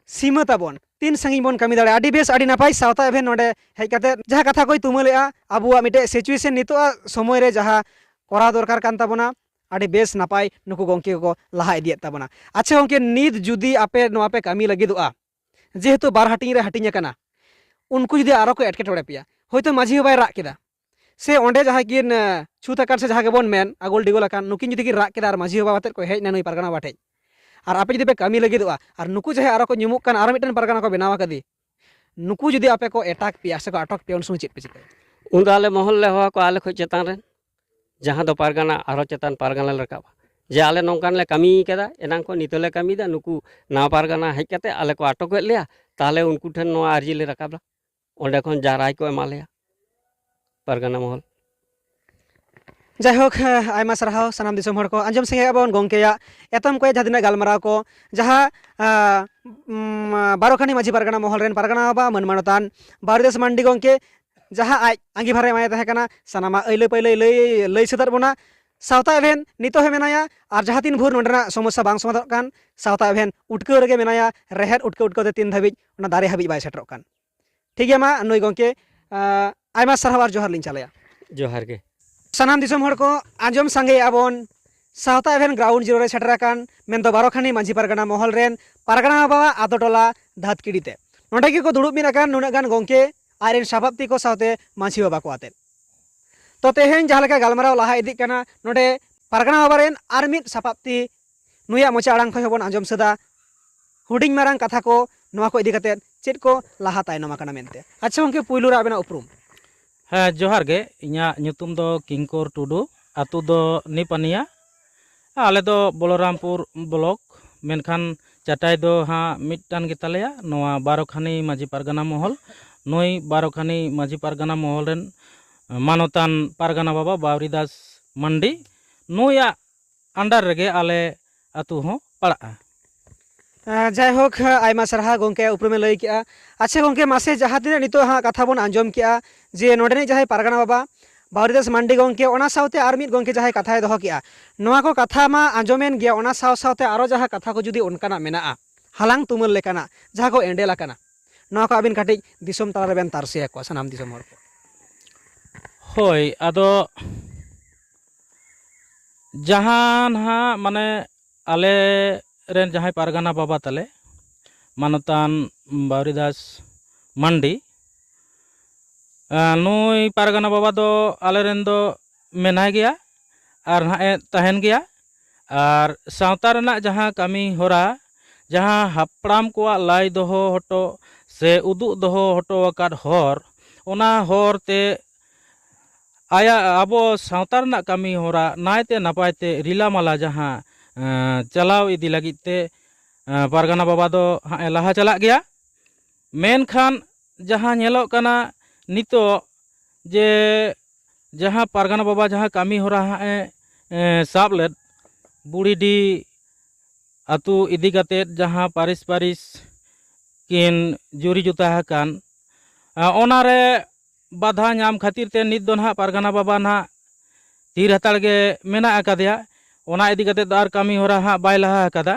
ᱥᱤᱢᱟᱹ ᱛᱟᱵᱚᱱ, ᱛᱤᱱ ᱥᱟᱺᱜᱤᱧ ᱵᱚᱱ ᱠᱟᱹᱢᱤ ᱫᱟᱲᱮᱭᱟᱜᱼᱟ᱾ ᱟᱹᱰᱤ ᱵᱮᱥ, ᱟᱹᱰᱤ ᱱᱟᱯᱟᱭ᱾ ᱥᱟᱶᱛᱟ ᱮᱵᱷᱮᱱ ᱱᱚᱰᱮ ᱦᱮᱡ ᱠᱟᱛᱮ ᱡᱟᱦᱟᱸ ᱠᱟᱛᱷᱟ ᱠᱚᱭ ᱛᱩᱢᱟᱹᱞᱮᱜᱼᱟ, ᱟᱵᱚᱣᱟᱜ ᱢᱤᱫᱴᱮᱡ ᱥᱤᱪᱩᱭᱮᱥᱚᱱ ᱱᱤᱛᱚᱜᱟᱜ ᱥᱚᱢᱚᱭ ᱨᱮ ᱡᱟᱦᱟᱸ ᱠᱚᱨᱟᱣ ᱫᱚᱨᱠᱟᱨ ᱠᱟᱱ ᱛᱟᱵᱚᱱᱟ, ᱟᱹᱰᱤ ᱵᱮᱥ ᱱᱟᱯᱟᱭ ᱱᱩᱠᱩ ᱜᱚᱢᱠᱮ ᱠᱚᱠᱚ ᱞᱟᱦᱟ ᱤᱫᱤᱭᱮᱫ ᱛᱟᱵᱚᱱᱟ᱾ ᱟᱪᱪᱷᱟ ᱜᱚᱢᱠᱮ, ᱱᱤᱛ ᱡᱩᱫᱤ ᱟᱯᱮ ᱱᱚᱣᱟ ᱯᱮ ᱠᱟᱹᱢᱤ ᱞᱟᱹᱜᱤᱫᱚᱜᱼᱟ, ᱡᱮᱦᱮᱛᱩ ᱵᱟᱨ ᱦᱟᱹᱴᱤᱧ ᱨᱮ ᱦᱟᱹᱴᱤᱧ ᱟᱠᱟᱱᱟ, ᱩᱱᱠᱩ ᱡᱩᱫᱤ ᱟᱨᱚ ᱠᱚ ᱮᱴᱠᱮᱴᱚᱬᱮ ᱯᱮᱭᱟ, ᱦᱚᱭᱛᱳ ᱢᱟᱹᱡᱷᱤ ᱵᱟᱵᱟᱭ ᱨᱟᱜ ᱠᱮᱫᱟ, ᱥᱮ ᱚᱸᱰᱮ ᱡᱟᱦᱟᱸᱭ ᱠᱤᱱ, ᱮ, ᱪᱷᱩᱛ ᱟᱠᱟᱱ ᱥᱮ ᱡᱟᱦᱟᱸ ᱜᱮᱵᱚᱱ ᱢᱮᱱ, ᱟᱜᱚᱞ ᱰᱤᱜᱚᱞ ᱟᱠᱟᱱ, ᱱᱩᱠᱤᱱ ᱡᱩᱫᱤ ᱠᱤᱱ ᱨᱟᱜ ᱠᱮᱫᱟ ᱟᱨ ᱢᱟᱹᱡᱷᱤ ᱵᱟᱵᱟ ᱟᱛᱮᱫ ᱠᱚ ᱦᱮᱡ ᱮᱱᱟ ᱱᱩᱭ ᱯᱟᱨᱜᱟᱱᱟ ᱵᱟᱵᱟ ᱴᱷᱮᱡ, ᱟᱨ ᱟᱯᱮ ᱡᱩᱫᱤ ᱯᱮ ᱠᱟᱹᱢᱤ ᱞᱟᱹᱜᱤᱫᱚᱜᱼᱟ, ᱟᱨ ᱱᱩᱠᱩ ᱡᱟᱦᱟᱸᱭ ᱟᱨᱚ ᱠᱚ ᱧᱩᱢᱩᱜ ᱠᱟᱱ, ᱟᱨᱚ ᱢᱤᱫᱴᱮᱱ ᱯᱟᱨᱜᱟᱱᱟ ᱠᱚ ᱵᱮᱱᱟᱣ ᱟᱠᱟᱫᱮ, ᱱᱩᱠᱩ ᱡᱩᱫᱤ ᱟᱯᱮ ᱠᱚ ᱮᱴᱟᱠ ᱯᱮᱭᱟ ᱥᱮ ᱠᱚ ᱟᱴᱚᱠ ᱯᱮᱭᱟ, ᱩᱱ ᱥᱚᱢᱚᱭ ᱪᱮᱫ ᱯᱮ ᱪᱤᱠᱟᱹᱭᱟ? ᱩᱱ ᱫᱚ ᱟᱞᱮ ᱢᱚᱦᱚᱞ ᱞᱮ ᱦᱚᱦᱚ ᱟᱠᱚᱣᱟ, ᱟᱞᱮ ᱠᱷᱚᱡ ᱪᱮᱛᱟᱱ ᱨᱮᱱ, ᱡᱟᱦᱟᱸ ᱫᱚ ᱯᱟᱨᱜᱟᱱᱟ, ᱟᱨᱚ ᱪᱮᱛᱟᱱ ᱯᱟᱨᱜᱟᱱᱟ ᱞᱮ ᱨᱟᱠᱟᱵᱼᱟ, ᱡᱮ ᱟᱞᱮ ᱱᱚᱝᱠᱟᱱ ᱞᱮ ᱠᱟᱹᱢᱤ ᱠᱟᱫᱟ, ᱮᱱᱟᱝ ᱠᱷᱚᱱ ᱱᱤᱛᱚᱜ ᱞᱮ ᱠᱟᱹᱢᱤᱭᱮᱫᱟ, ᱱᱩᱠᱩ ᱱᱟᱣᱟ ᱯᱟᱨᱜᱟᱱᱟ ᱦᱮᱡ ᱠᱟᱛᱮ ᱟᱞᱮ ᱠᱚ ᱟᱴᱚᱠᱮᱫ ᱞᱮᱭᱟ, ᱛᱟᱦᱚᱞᱮ ᱩᱱᱠᱩ ᱴᱷᱮᱱ ᱱᱚᱣᱟ ᱟᱨᱡᱤ ᱞᱮ ᱨᱟᱠᱟᱵᱟ᱾ ᱚᱸᱰᱮ ᱠᱷᱚᱱ ᱡᱟ ᱨᱟᱭ ᱠᱚ ᱮᱢᱟ ᱞᱮᱭᱟ ᱯᱟᱨᱜᱟᱱᱟ ᱢᱚᱦᱚᱞ᱾ ᱡᱟᱭᱦᱳᱠ, ᱟᱭᱢᱟ ᱥᱟᱨᱦᱟᱣ ᱥᱟᱱᱟᱢ ᱫᱤᱥᱚᱢ ᱦᱚᱲ ᱠᱚ᱾ ᱟᱸᱡᱚᱢ ᱥᱟᱸᱜᱮᱭᱟᱜ ᱵᱚᱱ ᱜᱚᱢᱠᱮᱭᱟᱜ ᱮᱛᱚᱢ ᱠᱚᱭᱮ ᱡᱟᱦᱟᱸ ᱛᱤᱱᱟᱹᱜ ᱜᱟᱞᱢᱟᱨᱟᱣ ᱠᱚ, ᱡᱟᱦᱟᱸ, ᱟᱸ, ᱩᱢ, ᱵᱟᱨᱚ ᱠᱷᱟᱱᱤ ᱢᱟᱹᱡᱷᱤ ᱯᱟᱨᱜᱟᱱᱟ ᱢᱚᱦᱚᱞ ᱨᱮᱱ ᱯᱟᱨᱜᱟᱱᱟ ᱵᱟᱵᱟ ᱢᱟᱹᱱ ᱢᱟᱱᱚᱛᱟᱱ ᱵᱟᱨᱤᱫᱟᱥ ᱢᱟᱱᱰᱤ ᱜᱚᱢᱠᱮ ᱡᱟᱦᱟᱸ ᱟᱡ ᱟᱸᱜᱤᱵᱷᱟᱨᱮ ᱮᱢᱟᱭ ᱛᱟᱦᱮᱸ ᱠᱟᱱᱟ, ᱥᱟᱱᱟᱢᱟᱜ ᱟᱹᱭᱞᱟᱹ ᱯᱟᱹᱭᱞᱟᱹᱭ ᱞᱟᱹᱭ, ᱞᱟᱹᱭ ᱥᱟᱹᱛ ᱟᱫ ᱵᱚᱱᱟ᱾ ᱥᱟᱶᱛᱟ ᱮᱵᱷᱮᱱ ᱱᱤᱛᱚᱜ ᱦᱚᱸ ᱢᱮᱱᱟᱭᱟ, ᱟᱨ ᱡᱟᱦᱟᱸ ᱛᱤᱱ ᱵᱷᱳᱨ ᱱᱚᱸᱰᱮᱱᱟᱜ ᱥᱚᱢᱚᱥᱥᱟ ᱵᱟᱝ ᱥᱚᱢᱟᱫᱷᱟᱱᱚᱜ ᱠᱟᱱ, ᱥᱟᱶᱛᱟ ᱮᱵᱷᱮᱱ ᱩᱴᱠᱟᱹᱣ ᱨᱮᱜᱮ ᱢᱮᱱᱟᱭᱟ, ᱨᱮᱦᱮᱫ ᱩᱴᱠᱟᱹᱣ ᱩᱴᱠᱟᱹᱣ ᱛᱮ ᱛᱤᱱ ᱫᱷᱟᱹᱵᱤᱡ ᱚᱱᱟ ᱫᱟᱨᱮ ᱦᱟᱹᱵᱤᱡ ᱵᱟᱭ ᱥᱮᱴᱮᱨᱚᱜ ᱠᱟᱱ᱾ ᱴᱷᱤᱠ ᱜᱮᱭᱟ, ᱢᱟ ᱱᱩᱭ ᱜᱚᱢᱠᱮ, ᱟᱸ, ᱟᱭᱢᱟ ᱥᱟᱨᱦᱟᱣ ᱟᱨ ᱡᱚᱦᱟᱨ ᱞᱤᱧ ᱪᱟᱞᱮᱭᱟ᱾ ᱡᱚᱦᱟᱨ ᱜᱮ᱾ ᱥᱟᱱᱟᱢ ᱫᱤᱥᱚᱢ ᱦᱚᱲ ᱠᱚ, ᱟᱸᱡᱚᱢ ᱥᱟᱸᱜᱮᱭᱮᱜᱼᱟ ᱵᱚᱱ, ᱥᱟᱶᱛᱟ ᱮᱵᱷᱮᱱ ᱜᱨᱟᱣᱩᱱᱰ ᱡᱤᱨᱳ ᱨᱮ ᱥᱮᱴᱮᱨ ᱟᱠᱟᱱ, ᱢᱮᱱᱫᱚ ᱵᱟᱨᱚ ᱠᱷᱟᱱᱤ ᱢᱟᱹᱡᱷᱤ ᱯᱟᱨᱜᱟᱱᱟ ᱢᱚᱦᱚᱞ ᱨᱮᱱ ᱯᱟᱨᱜᱟᱱᱟ ᱵᱟᱵᱟᱣᱟᱜ ᱟᱛᱳ ᱴᱚᱞᱟ ᱫᱷᱟᱛᱠᱤᱲᱤ ᱛᱮ᱾ ᱱᱚᱸᱰᱮ ᱜᱮᱠᱚ ᱫᱩᱲᱩᱵ ᱢᱤᱫ ᱟᱠᱟᱱ ᱱᱩᱱᱟᱹᱜ ᱜᱟᱱ ᱜᱚᱢᱠᱮ, ᱟᱡ ᱨᱮᱱ ᱥᱟᱯᱟᱵᱛᱤ ᱠᱚ ᱥᱟᱶᱛᱮ ᱢᱟᱹᱡᱷᱤ ᱵᱟᱵᱟ ᱠᱚ ᱟᱛᱮᱫ᱾ ᱛᱚ, ᱛᱮᱦᱮᱧ ᱡᱟᱦᱟᱸ ᱞᱮᱠᱟ ᱜᱟᱞᱢᱟᱨᱟᱣ ᱞᱟᱦᱟ ᱤᱫᱤᱜ ᱠᱟᱱᱟ, ᱱᱚᱸᱰᱮ ᱯᱟᱨᱜᱟᱱᱟ ᱵᱟᱵᱟ ᱨᱮᱱ ᱟᱨ ᱢᱤᱫ ᱥᱟᱯᱟᱵᱛᱤ ᱱᱩᱭᱟᱜ ᱢᱚᱪᱟ ᱟᱲᱟᱝ ᱠᱷᱚᱱ ᱦᱚᱸᱵᱚᱱ ᱟᱸᱡᱚᱢ ᱥᱟᱹᱫᱟ ᱦᱩᱰᱤᱧ ᱢᱟᱨᱟᱝ ᱠᱟᱛᱷᱟ ᱠᱚ, ᱱᱚᱣᱟ ᱠᱚ ᱤᱫᱤ ᱠᱟᱛᱮᱫ ᱪᱮᱫ ᱠᱚ ᱞᱟᱦᱟ ᱛᱟᱭᱱᱚᱢ ᱟᱠᱟᱱᱟ ᱢᱮᱱᱛᱮ᱾ ᱟᱪᱪᱷᱟ ᱜᱚᱢᱠᱮ, ᱯᱩᱭᱞᱩ ᱨᱮ ᱟᱵᱮᱱᱟᱜ ᱩᱯᱨᱩᱢ᱾ ᱦᱮᱸ, ᱡᱚᱦᱟᱨ ᱜᱮ᱾ ᱤᱧᱟᱹᱜ ᱧᱩᱛᱩᱢ ᱫᱚ ᱠᱤᱝᱠᱚᱨ ᱴᱩᱰᱩ, ᱟᱹᱛᱩ ᱫᱚ ᱱᱤᱯᱟᱱᱤᱭᱟ᱾ ᱟᱞᱮ ᱫᱚ ᱵᱚᱞᱚᱨᱟᱢᱯᱩᱨ ᱵᱞᱚᱠ, ᱢᱮᱱᱠᱷᱟᱱ ᱪᱟᱴᱟᱭ ᱫᱚ ᱦᱟᱸᱜ ᱢᱤᱫᱴᱟᱝ ᱜᱮᱛᱟᱞᱮᱭᱟ᱾ ᱱᱚᱣᱟ ᱵᱟᱨᱚᱠᱷᱟᱱᱤ ᱢᱟᱹᱡᱷᱤ ᱯᱟᱨᱜᱟᱱᱟ ᱢᱚᱦᱚᱞ, ᱱᱩᱭ ᱵᱟᱨᱚᱠᱷᱟᱱᱤ ᱢᱟᱹᱡᱷᱤ ᱯᱟᱨᱜᱟᱱᱟ ᱢᱚᱦᱚᱞ ᱨᱮᱱ ᱢᱟᱱᱚᱛᱟᱱ ᱯᱟᱨᱜᱟᱱᱟ ᱵᱟᱵᱟ ᱵᱟᱣᱨᱤ ᱫᱟᱥ ᱢᱟᱱᱰᱤ, ᱱᱩᱭᱟᱜ under ᱨᱮᱜᱮ ᱟᱞᱮ ᱟᱹᱛᱩ ᱦᱚᱸ ᱯᱟᱲᱟᱜᱼᱟ᱾ ᱟᱸ, ᱡᱟᱭᱦᱳᱠ, ᱟᱭᱢᱟ ᱥᱟᱨᱦᱟᱣ ᱜᱚᱢᱠᱮ, ᱩᱯᱨᱩᱢᱮ ᱞᱟᱹᱭ ᱠᱮᱜᱼᱟ᱾ ᱟᱪᱪᱷᱟ ᱜᱚᱢᱠᱮ, ᱢᱟᱥᱮ ᱡᱟᱦᱟᱸ ᱛᱤᱱᱟᱹᱜ ᱱᱤᱛᱚᱜ ᱦᱟᱸᱜ ᱠᱟᱛᱷᱟ ᱵᱚᱱ ᱟᱸᱡᱚᱢ ᱠᱮᱜᱼᱟ ᱡᱮ ᱱᱚᱰᱮᱱᱤᱡ ᱡᱟᱦᱟᱸᱭ ᱯᱟᱨᱜᱟᱱᱟ ᱵᱟᱵᱟ ᱵᱟᱣᱨᱤᱫᱟᱥ ᱢᱟᱱᱰᱤ ᱜᱚᱢᱠᱮ, ᱚᱱᱟ ᱥᱟᱶᱛᱮ ᱟᱨ ᱢᱤᱫ ᱜᱚᱢᱠᱮ ᱡᱟᱦᱟᱸᱭ ᱠᱟᱛᱷᱟᱭ ᱫᱚᱦᱚ ᱠᱮᱜᱼᱟ, ᱱᱚᱣᱟ ᱠᱚ ᱠᱟᱛᱷᱟ ᱢᱟ ᱟᱸᱡᱚᱢᱮᱱ ᱜᱮᱭᱟ, ᱚᱱᱟ ᱥᱟᱶ ᱥᱟᱶᱛᱮ ᱟᱨᱚ ᱡᱟᱦᱟᱸ ᱠᱟᱛᱷᱟ ᱠᱚ ᱡᱩᱫᱤ ᱚᱱᱠᱟᱱᱟᱜ ᱢᱮᱱᱟᱜᱼᱟ, ᱦᱟᱞᱟᱝ ᱛᱩᱢᱟᱹᱞ ᱞᱮᱠᱟᱱᱟᱜ, ᱡᱟᱦᱟᱸ ᱠᱚ ᱮᱸᱰᱮᱞ ᱟᱠᱟᱱᱟ, ᱱᱚᱣᱟ ᱠᱚ ᱟᱹᱵᱤᱱ ᱠᱟᱹᱴᱤᱡ ᱫᱤᱥᱚᱢ ᱛᱟᱞᱟ ᱨᱮᱵᱮᱱ ᱛᱟᱨᱥᱮ ᱟᱠᱚᱣᱟ, ᱥᱟᱱᱟᱢ ᱫᱤᱥᱚᱢ ᱦᱚᱲ ᱠᱚ᱾ ᱦᱳᱭ, ᱟᱫᱚ ᱡᱟᱦᱟᱸ ᱱᱟᱦᱟᱜ, ᱢᱟᱱᱮ, ᱟᱞᱮ ᱨᱮᱱ ᱡᱟᱦᱟᱸᱭ ᱯᱟᱨᱜᱟᱱᱟ ᱵᱟᱵᱟ ᱛᱟᱞᱮ, ᱢᱟᱱᱚᱛᱟᱱ ᱵᱟᱣᱨᱤᱫᱟᱥ ᱢᱟᱱᱰᱤ, ᱟᱸ, ᱱᱩᱭ ᱯᱟᱨᱜᱟᱱᱟ ᱵᱟᱵᱟ ᱫᱚ ᱟᱞᱮ ᱨᱮᱱ ᱫᱚ ᱢᱮᱱᱟᱭ ᱜᱮᱭᱟ ᱟᱨ ᱱᱟᱦᱟᱜ ᱮ ᱛᱟᱦᱮᱱ ᱜᱮᱭᱟ᱾ ᱟᱨ ᱥᱟᱶᱛᱟ ᱨᱮᱱᱟᱜ ᱡᱟᱦᱟᱸ ᱠᱟᱹᱢᱤ ᱦᱚᱨᱟ, ᱡᱟᱦᱟᱸ ᱦᱟᱯᱲᱟᱢ ᱠᱚᱣᱟᱜ ᱞᱟᱹᱭ ᱫᱚᱦᱚ ᱦᱚᱴᱚ ᱥᱮ ᱩᱫᱩᱜ ᱫᱚᱦᱚ ᱦᱚᱴᱚ ᱟᱠᱟᱫ ᱦᱚᱨ, ᱚᱱᱟ ᱦᱚᱨ ᱛᱮ ᱟᱭᱟᱜ, ᱟᱵᱚ ᱥᱟᱶᱛᱟ ᱨᱮᱱᱟᱜ ᱠᱟᱹᱢᱤ ᱦᱚᱨᱟ ᱱᱟᱭᱛᱮ ᱱᱟᱯᱟᱭ ᱛᱮ ᱨᱤᱞᱟᱢᱟᱞᱟ ᱡᱟᱦᱟᱸ, ᱮᱸ, ᱪᱟᱞᱟᱣ ᱤᱫᱤ ᱞᱟᱹᱜᱤᱫ ᱛᱮ, ᱮᱸ, ᱯᱟᱨᱜᱟᱱᱟ ᱵᱟᱵᱟ ᱫᱚ ᱦᱟᱸᱜ ᱮ ᱞᱟᱦᱟ ᱪᱟᱞᱟᱜ ᱜᱮᱭᱟ᱾ ᱢᱮᱱᱠᱷᱟᱱ ᱡᱟᱦᱟᱸ ᱧᱮᱞᱚᱜ ᱠᱟᱱᱟ ᱱᱤᱛᱚᱜ, ᱡᱮ ᱡᱟᱦᱟᱸ ᱯᱟᱨᱜᱟᱱᱟ ᱵᱟᱵᱟ ᱡᱟᱦᱟᱸ ᱠᱟᱹᱢᱤ ᱦᱚᱨᱟ ᱦᱟᱸᱜ ᱮ, ᱮᱸ, ᱥᱟᱵ ᱞᱮᱫ, ᱵᱩᱲᱤᱰᱤ ᱟᱹᱛᱩ ᱤᱫᱤ ᱠᱟᱛᱮᱫ ᱡᱟᱦᱟᱸ ᱯᱟᱹᱨᱤᱥ ᱯᱟᱹᱨᱤᱥ ᱠᱤᱱ ᱡᱩᱨᱤ ᱡᱚᱛᱟ ᱟᱠᱟᱱ, ᱟᱸ, ᱚᱱᱟᱨᱮ ᱵᱟᱫᱷᱟ ᱧᱟᱢ ᱠᱷᱟᱹᱛᱤᱨ ᱛᱮ ᱱᱤᱛ ᱫᱚ ᱱᱟᱦᱟᱜ ᱯᱟᱨᱜᱟᱱᱟ ᱵᱟᱵᱟ ᱱᱟᱦᱟᱜ ᱛᱷᱤᱨ ᱦᱟᱛᱟᱲ ᱜᱮ ᱢᱮᱱᱟᱜ ᱟᱠᱟᱫᱮᱭᱟ᱾ ᱚᱱᱟ ᱤᱫᱤ ᱠᱟᱛᱮᱫ ᱫᱚ ᱟᱨ ᱠᱟᱹᱢᱤ ᱦᱚᱨᱟ ᱦᱟᱸᱜ ᱵᱟᱭ ᱞᱟᱦᱟ ᱟᱠᱟᱫᱟ᱾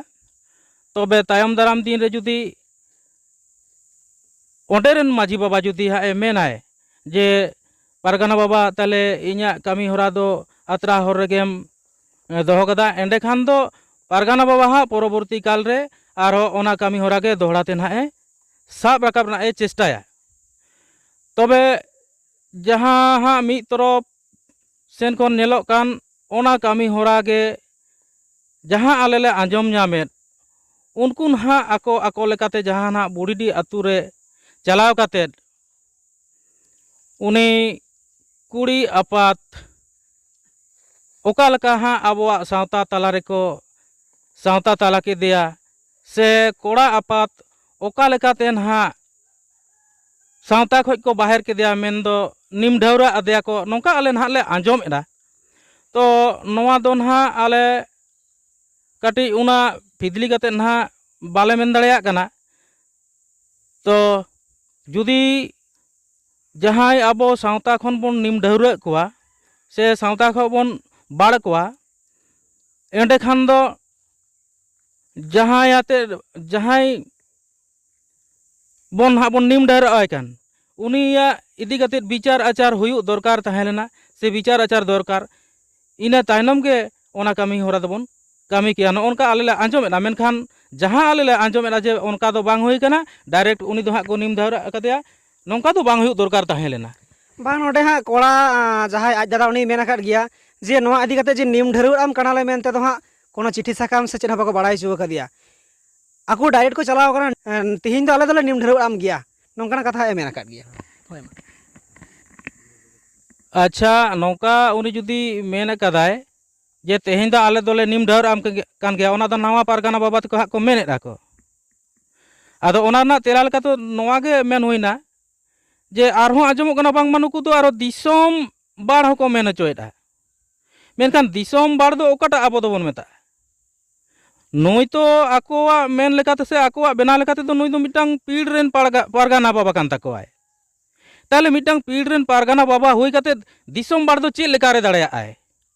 ᱛᱚᱵᱮ ᱛᱟᱭᱚᱢ ᱫᱟᱨᱟᱢ ᱫᱤᱱ ᱨᱮ ᱡᱩᱫᱤ ᱚᱸᱰᱮ ᱨᱮᱱ ᱢᱟᱹᱡᱷᱤ ᱵᱟᱵᱟ ᱡᱩᱫᱤ ᱦᱟᱸᱜ ᱮ ᱢᱮᱱᱟᱭ ᱡᱮ, "ᱯᱟᱨᱜᱟᱱᱟ ᱵᱟᱵᱟ, ᱛᱟᱦᱞᱮ ᱤᱧᱟᱹᱜ ᱠᱟᱹᱢᱤ ᱦᱚᱨᱟ ᱫᱚ ᱟᱛᱨᱟ ᱦᱚᱨ ᱨᱮᱜᱮᱢ, ᱮ, ᱫᱚᱦᱚ ᱠᱟᱫᱟ", ᱮᱸᱰᱮᱠᱷᱟᱱ ᱫᱚ ᱯᱟᱨᱜᱟᱱᱟ ᱵᱟᱵᱟ ᱦᱟᱸᱜ ᱯᱚᱨᱚᱵᱚᱨᱛᱤ ᱠᱟᱞ ᱨᱮ ᱟᱨᱦᱚᱸ ᱚᱱᱟ ᱠᱟᱹᱢᱤ ᱦᱚᱨᱟ ᱜᱮ ᱫᱚᱦᱲᱟ ᱛᱮ ᱱᱟᱦᱟᱜ ᱮ ᱥᱟᱵ ᱨᱟᱠᱟᱵ ᱨᱮᱱᱟᱜ ᱮ ᱪᱮᱥᱴᱟᱭᱟ᱾ ᱛᱚᱵᱮ ᱡᱟᱦᱟᱸ ᱦᱟᱸᱜ ᱢᱤᱫ ᱛᱚᱨᱚᱯ ᱥᱮᱱ ᱠᱷᱚᱱ ᱧᱮᱞᱚᱜ ᱠᱟᱱ, ᱚᱱᱟ ᱠᱟᱹᱢᱤ ᱦᱚᱨᱟ ᱜᱮ ᱡᱟᱦᱟᱸ ᱟᱞᱮ ᱞᱮ ᱟᱸᱡᱚᱢ ᱧᱟᱢᱮᱫ, ᱩᱱᱠᱩ ᱱᱟᱦᱟᱜ ᱟᱠᱚ ᱟᱠᱚ ᱞᱮᱠᱟᱛᱮ ᱡᱟᱦᱟᱸ ᱱᱟᱦᱟᱜ ᱵᱩᱰᱷᱤᱰᱤ ᱟᱹᱛᱩ ᱨᱮ ᱪᱟᱞᱟᱣ ᱠᱟᱛᱮᱫ ᱩᱱᱤ ᱠᱩᱲᱤ ᱟᱯᱟᱛ ᱚᱠᱟ ᱞᱮᱠᱟ ᱦᱟᱸᱜ ᱟᱵᱚᱣᱟᱜ ᱥᱟᱶᱛᱟ ᱛᱟᱞᱟ ᱨᱮᱠᱚ ᱥᱟᱶᱛᱟ ᱛᱟᱞᱟ ᱠᱮᱫᱮᱭᱟ, ᱥᱮ ᱠᱚᱲᱟ ᱟᱯᱟᱛ ᱚᱠᱟ ᱞᱮᱠᱟᱛᱮ ᱱᱟᱦᱟᱜ ᱥᱟᱶᱛᱟ ᱠᱷᱚᱡ ᱠᱚ ᱵᱟᱦᱮᱨ ᱠᱮᱫᱮᱭᱟ, ᱢᱮᱱᱫᱚ ᱱᱤᱢ ᱰᱷᱟᱹᱣᱨᱟᱹ ᱟᱫᱮᱭᱟ ᱠᱚ, ᱱᱚᱝᱠᱟ ᱟᱞᱮ ᱱᱟᱦᱟᱜ ᱞᱮ ᱟᱸᱡᱚᱢᱮᱫᱟ᱾ ᱛᱚ ᱱᱚᱣᱟ ᱫᱚ ᱱᱟᱦᱟᱜ ᱟᱞᱮ ᱠᱟᱹᱴᱤᱡ ᱚᱱᱟ ᱯᱷᱤᱫᱽᱞᱤ ᱠᱟᱛᱮᱫ ᱱᱟᱦᱟᱜ ᱵᱟᱞᱮ ᱢᱮᱱ ᱫᱟᱲᱮᱭᱟᱜ ᱠᱟᱱᱟ᱾ ᱛᱚ ᱡᱩᱫᱤ ᱡᱟᱦᱟᱸᱭ ᱟᱵᱚ ᱥᱟᱶᱛᱟ ᱠᱷᱚᱱ ᱵᱚᱱ ᱱᱤᱢ ᱰᱷᱟᱹᱣᱨᱟᱹᱜ ᱠᱚᱣᱟ ᱥᱮ ᱥᱟᱶᱛᱟ ᱠᱷᱚᱱ ᱵᱚᱱ ᱵᱟᱲ ᱠᱚᱣᱟ, ᱮᱸᱰᱮᱠᱷᱟᱱ ᱫᱚ ᱡᱟᱦᱟᱸᱭ ᱟᱛᱮ ᱡᱟᱦᱟᱸᱭ ᱵᱚᱱ ᱦᱟᱸᱜ ᱵᱚᱱ ᱱᱤᱢ ᱰᱷᱟᱹᱣᱨᱟᱹᱜ ᱟᱭ ᱠᱟᱱ, ᱩᱱᱤᱭᱟᱜ ᱤᱫᱤ ᱠᱟᱛᱮᱫ ᱵᱤᱪᱟᱨ ᱟᱪᱟᱨ ᱦᱩᱭᱩᱜ ᱫᱚᱨᱠᱟᱨ ᱛᱟᱦᱮᱸ ᱞᱮᱱᱟ, ᱥᱮ ᱵᱤᱪᱟᱨ ᱟᱪᱟᱨ ᱫᱚᱨᱠᱟᱨ᱾ ᱤᱱᱟᱹ ᱛᱟᱭᱱᱚᱢ ᱜᱮ ᱚᱱᱟ ᱠᱟᱹᱢᱤ ᱦᱚᱨᱟ ᱫᱚᱵᱚᱱ ᱠᱟᱹᱢᱤ ᱠᱮᱭᱟ᱾ ᱱᱚᱜᱼᱚ ᱱᱚᱝᱠᱟ ᱟᱞᱮ ᱞᱮ ᱟᱸᱡᱚᱢᱮᱫᱼᱟ, ᱢᱮᱱᱠᱷᱟᱱ ᱡᱟᱦᱟᱸ ᱟᱞᱮ ᱞᱮ ᱟᱸᱡᱚᱢᱮᱫᱼᱟ ᱡᱮ ᱚᱱᱠᱟ ᱫᱚ ᱵᱟᱝ ᱦᱩᱭ ᱠᱟᱱᱟ, ᱰᱟᱭᱨᱮᱠᱴ ᱩᱱᱤ ᱫᱚ ᱦᱟᱸᱜ ᱠᱚ ᱱᱤᱢ ᱰᱷᱟᱹᱣᱨᱟᱹᱜ ᱟᱠᱟᱫᱮᱭᱟ, ᱱᱚᱝᱠᱟ ᱫᱚ ᱵᱟᱝ ᱦᱩᱭᱩᱜ ᱫᱚᱨᱠᱟᱨ ᱛᱟᱦᱮᱸ ᱞᱮᱱᱟ᱾ ᱵᱟᱝ, ᱱᱚᱰᱮ ᱦᱟᱸᱜ ᱠᱚᱲᱟ, ᱟᱸ, ᱡᱟᱦᱟᱸᱭ ᱟᱡ ᱫᱟᱫᱟ, ᱩᱱᱤᱭ ᱢᱮᱱ ᱟᱠᱟᱫ ᱜᱮᱭᱟ ᱡᱮ ᱱᱚᱣᱟ ᱤᱫᱤ ᱠᱟᱛᱮ ᱡᱮ ᱱᱤᱢ ᱰᱷᱟᱹᱨᱣᱟᱹᱜ ᱟᱢ ᱠᱟᱱᱟᱞᱮ ᱢᱮᱱᱛᱮ ᱫᱚ ᱦᱟᱸᱜ ᱠᱳᱱᱳ ᱪᱤᱴᱷᱤ ᱥᱟᱠᱟᱢ ᱥᱮ ᱪᱮᱫ ᱦᱚᱸ ᱵᱟᱠᱚ ᱵᱟᱲᱟᱭ ᱦᱚᱪᱚ ᱟᱠᱟᱫᱮᱭᱟ᱾ ᱟᱠᱚ ᱰᱟᱭᱨᱮᱠᱴ ᱠᱚ ᱪᱟᱞᱟᱣ ᱟᱠᱟᱱᱟ, ᱮᱸ, ᱛᱤᱦᱤᱧ ᱫᱚ ᱟᱞᱮ ᱫᱚᱞᱮ ᱱᱤᱢ ᱰᱷᱟᱹᱨᱣᱟᱹᱜ ᱟᱢ ᱜᱮᱭᱟ, ᱱᱚᱝᱠᱟᱱᱟᱜ ᱠᱟᱛᱷᱟ ᱮ ᱢᱮᱱ ᱟᱠᱟᱫ ᱜᱮᱭᱟ᱾ ᱦᱳᱭ ᱢᱟ᱾ ᱟᱪᱪᱷᱟ, ᱱᱚᱝᱠᱟ ᱩᱱᱤ ᱡᱩᱫᱤ ᱢᱮᱱ ᱟᱠᱟᱫᱟᱭ ᱡᱮ ᱛᱮᱦᱮᱧ ᱫᱚ ᱟᱞᱮ ᱫᱚᱞᱮ ᱱᱤᱢ ᱰᱷᱟᱹᱣᱨᱟᱹᱜ ᱟᱢ ᱠᱟᱱ ᱜᱮᱭᱟ, ᱚᱱᱟ ᱫᱚ ᱱᱟᱣᱟ ᱯᱟᱨᱜᱟᱱᱟ ᱵᱟᱵᱟ ᱛᱟᱠᱚ ᱦᱟᱸᱜ ᱠᱚ ᱢᱮᱱᱮᱫᱼᱟ ᱠᱚ᱾ ᱟᱫᱚ ᱚᱱᱟ ᱨᱮᱱᱟᱜ ᱛᱮᱞᱟ ᱞᱮᱠᱟᱛᱮ ᱱᱚᱣᱟ ᱜᱮ ᱢᱮᱱ ᱦᱩᱭᱱᱟ ᱡᱮ ᱟᱨᱦᱚᱸ ᱟᱸᱡᱚᱢᱚᱜ ᱠᱟᱱᱟ ᱵᱟᱝᱢᱟ ᱱᱩᱠᱩ ᱫᱚ ᱟᱨᱚ ᱫᱤᱥᱚᱢ ᱵᱟᱲ ᱦᱚᱸᱠᱚ ᱢᱮᱱ ᱦᱚᱪᱚᱭᱮᱫᱼᱟ᱾ ᱢᱮᱱᱠᱷᱟᱱ ᱫᱤᱥᱚᱢ ᱵᱟᱲ ᱫᱚ ᱚᱠᱟᱴᱟᱜ ᱟᱵᱚ ᱫᱚᱵᱚᱱ ᱢᱮᱛᱟᱜᱼᱟ? ᱱᱩᱭ ᱛᱚ ᱟᱠᱚᱣᱟᱜ ᱢᱮᱱ ᱞᱮᱠᱟᱛᱮ ᱥᱮ ᱟᱠᱚᱣᱟᱜ ᱵᱮᱱᱟᱣ ᱞᱮᱠᱟᱛᱮ ᱫᱚ ᱱᱩᱭ ᱫᱚ ᱢᱤᱫᱴᱟᱝ ᱯᱤᱲ ᱨᱮᱱ ᱯᱟᱲᱜᱟ-, ᱯᱟᱨᱜᱟᱱᱟ ᱵᱟᱵᱟ ᱠᱟᱱ ᱛᱟᱠᱚᱣᱟᱭ᱾ ᱛᱟᱦᱚᱞᱮ ᱢᱤᱫᱴᱟᱝ ᱯᱤᱲ ᱨᱮᱱ ᱯᱟᱨᱜᱟᱱᱟ ᱵᱟᱵᱟ ᱦᱩᱭ ᱠᱟᱛᱮ ᱫᱤᱥᱚᱢ ᱵᱟᱲ ᱫᱚ ᱪᱮᱫ ᱞᱮᱠᱟᱨᱮ ᱫᱟᱲᱮᱭᱟᱜᱼᱟᱭ?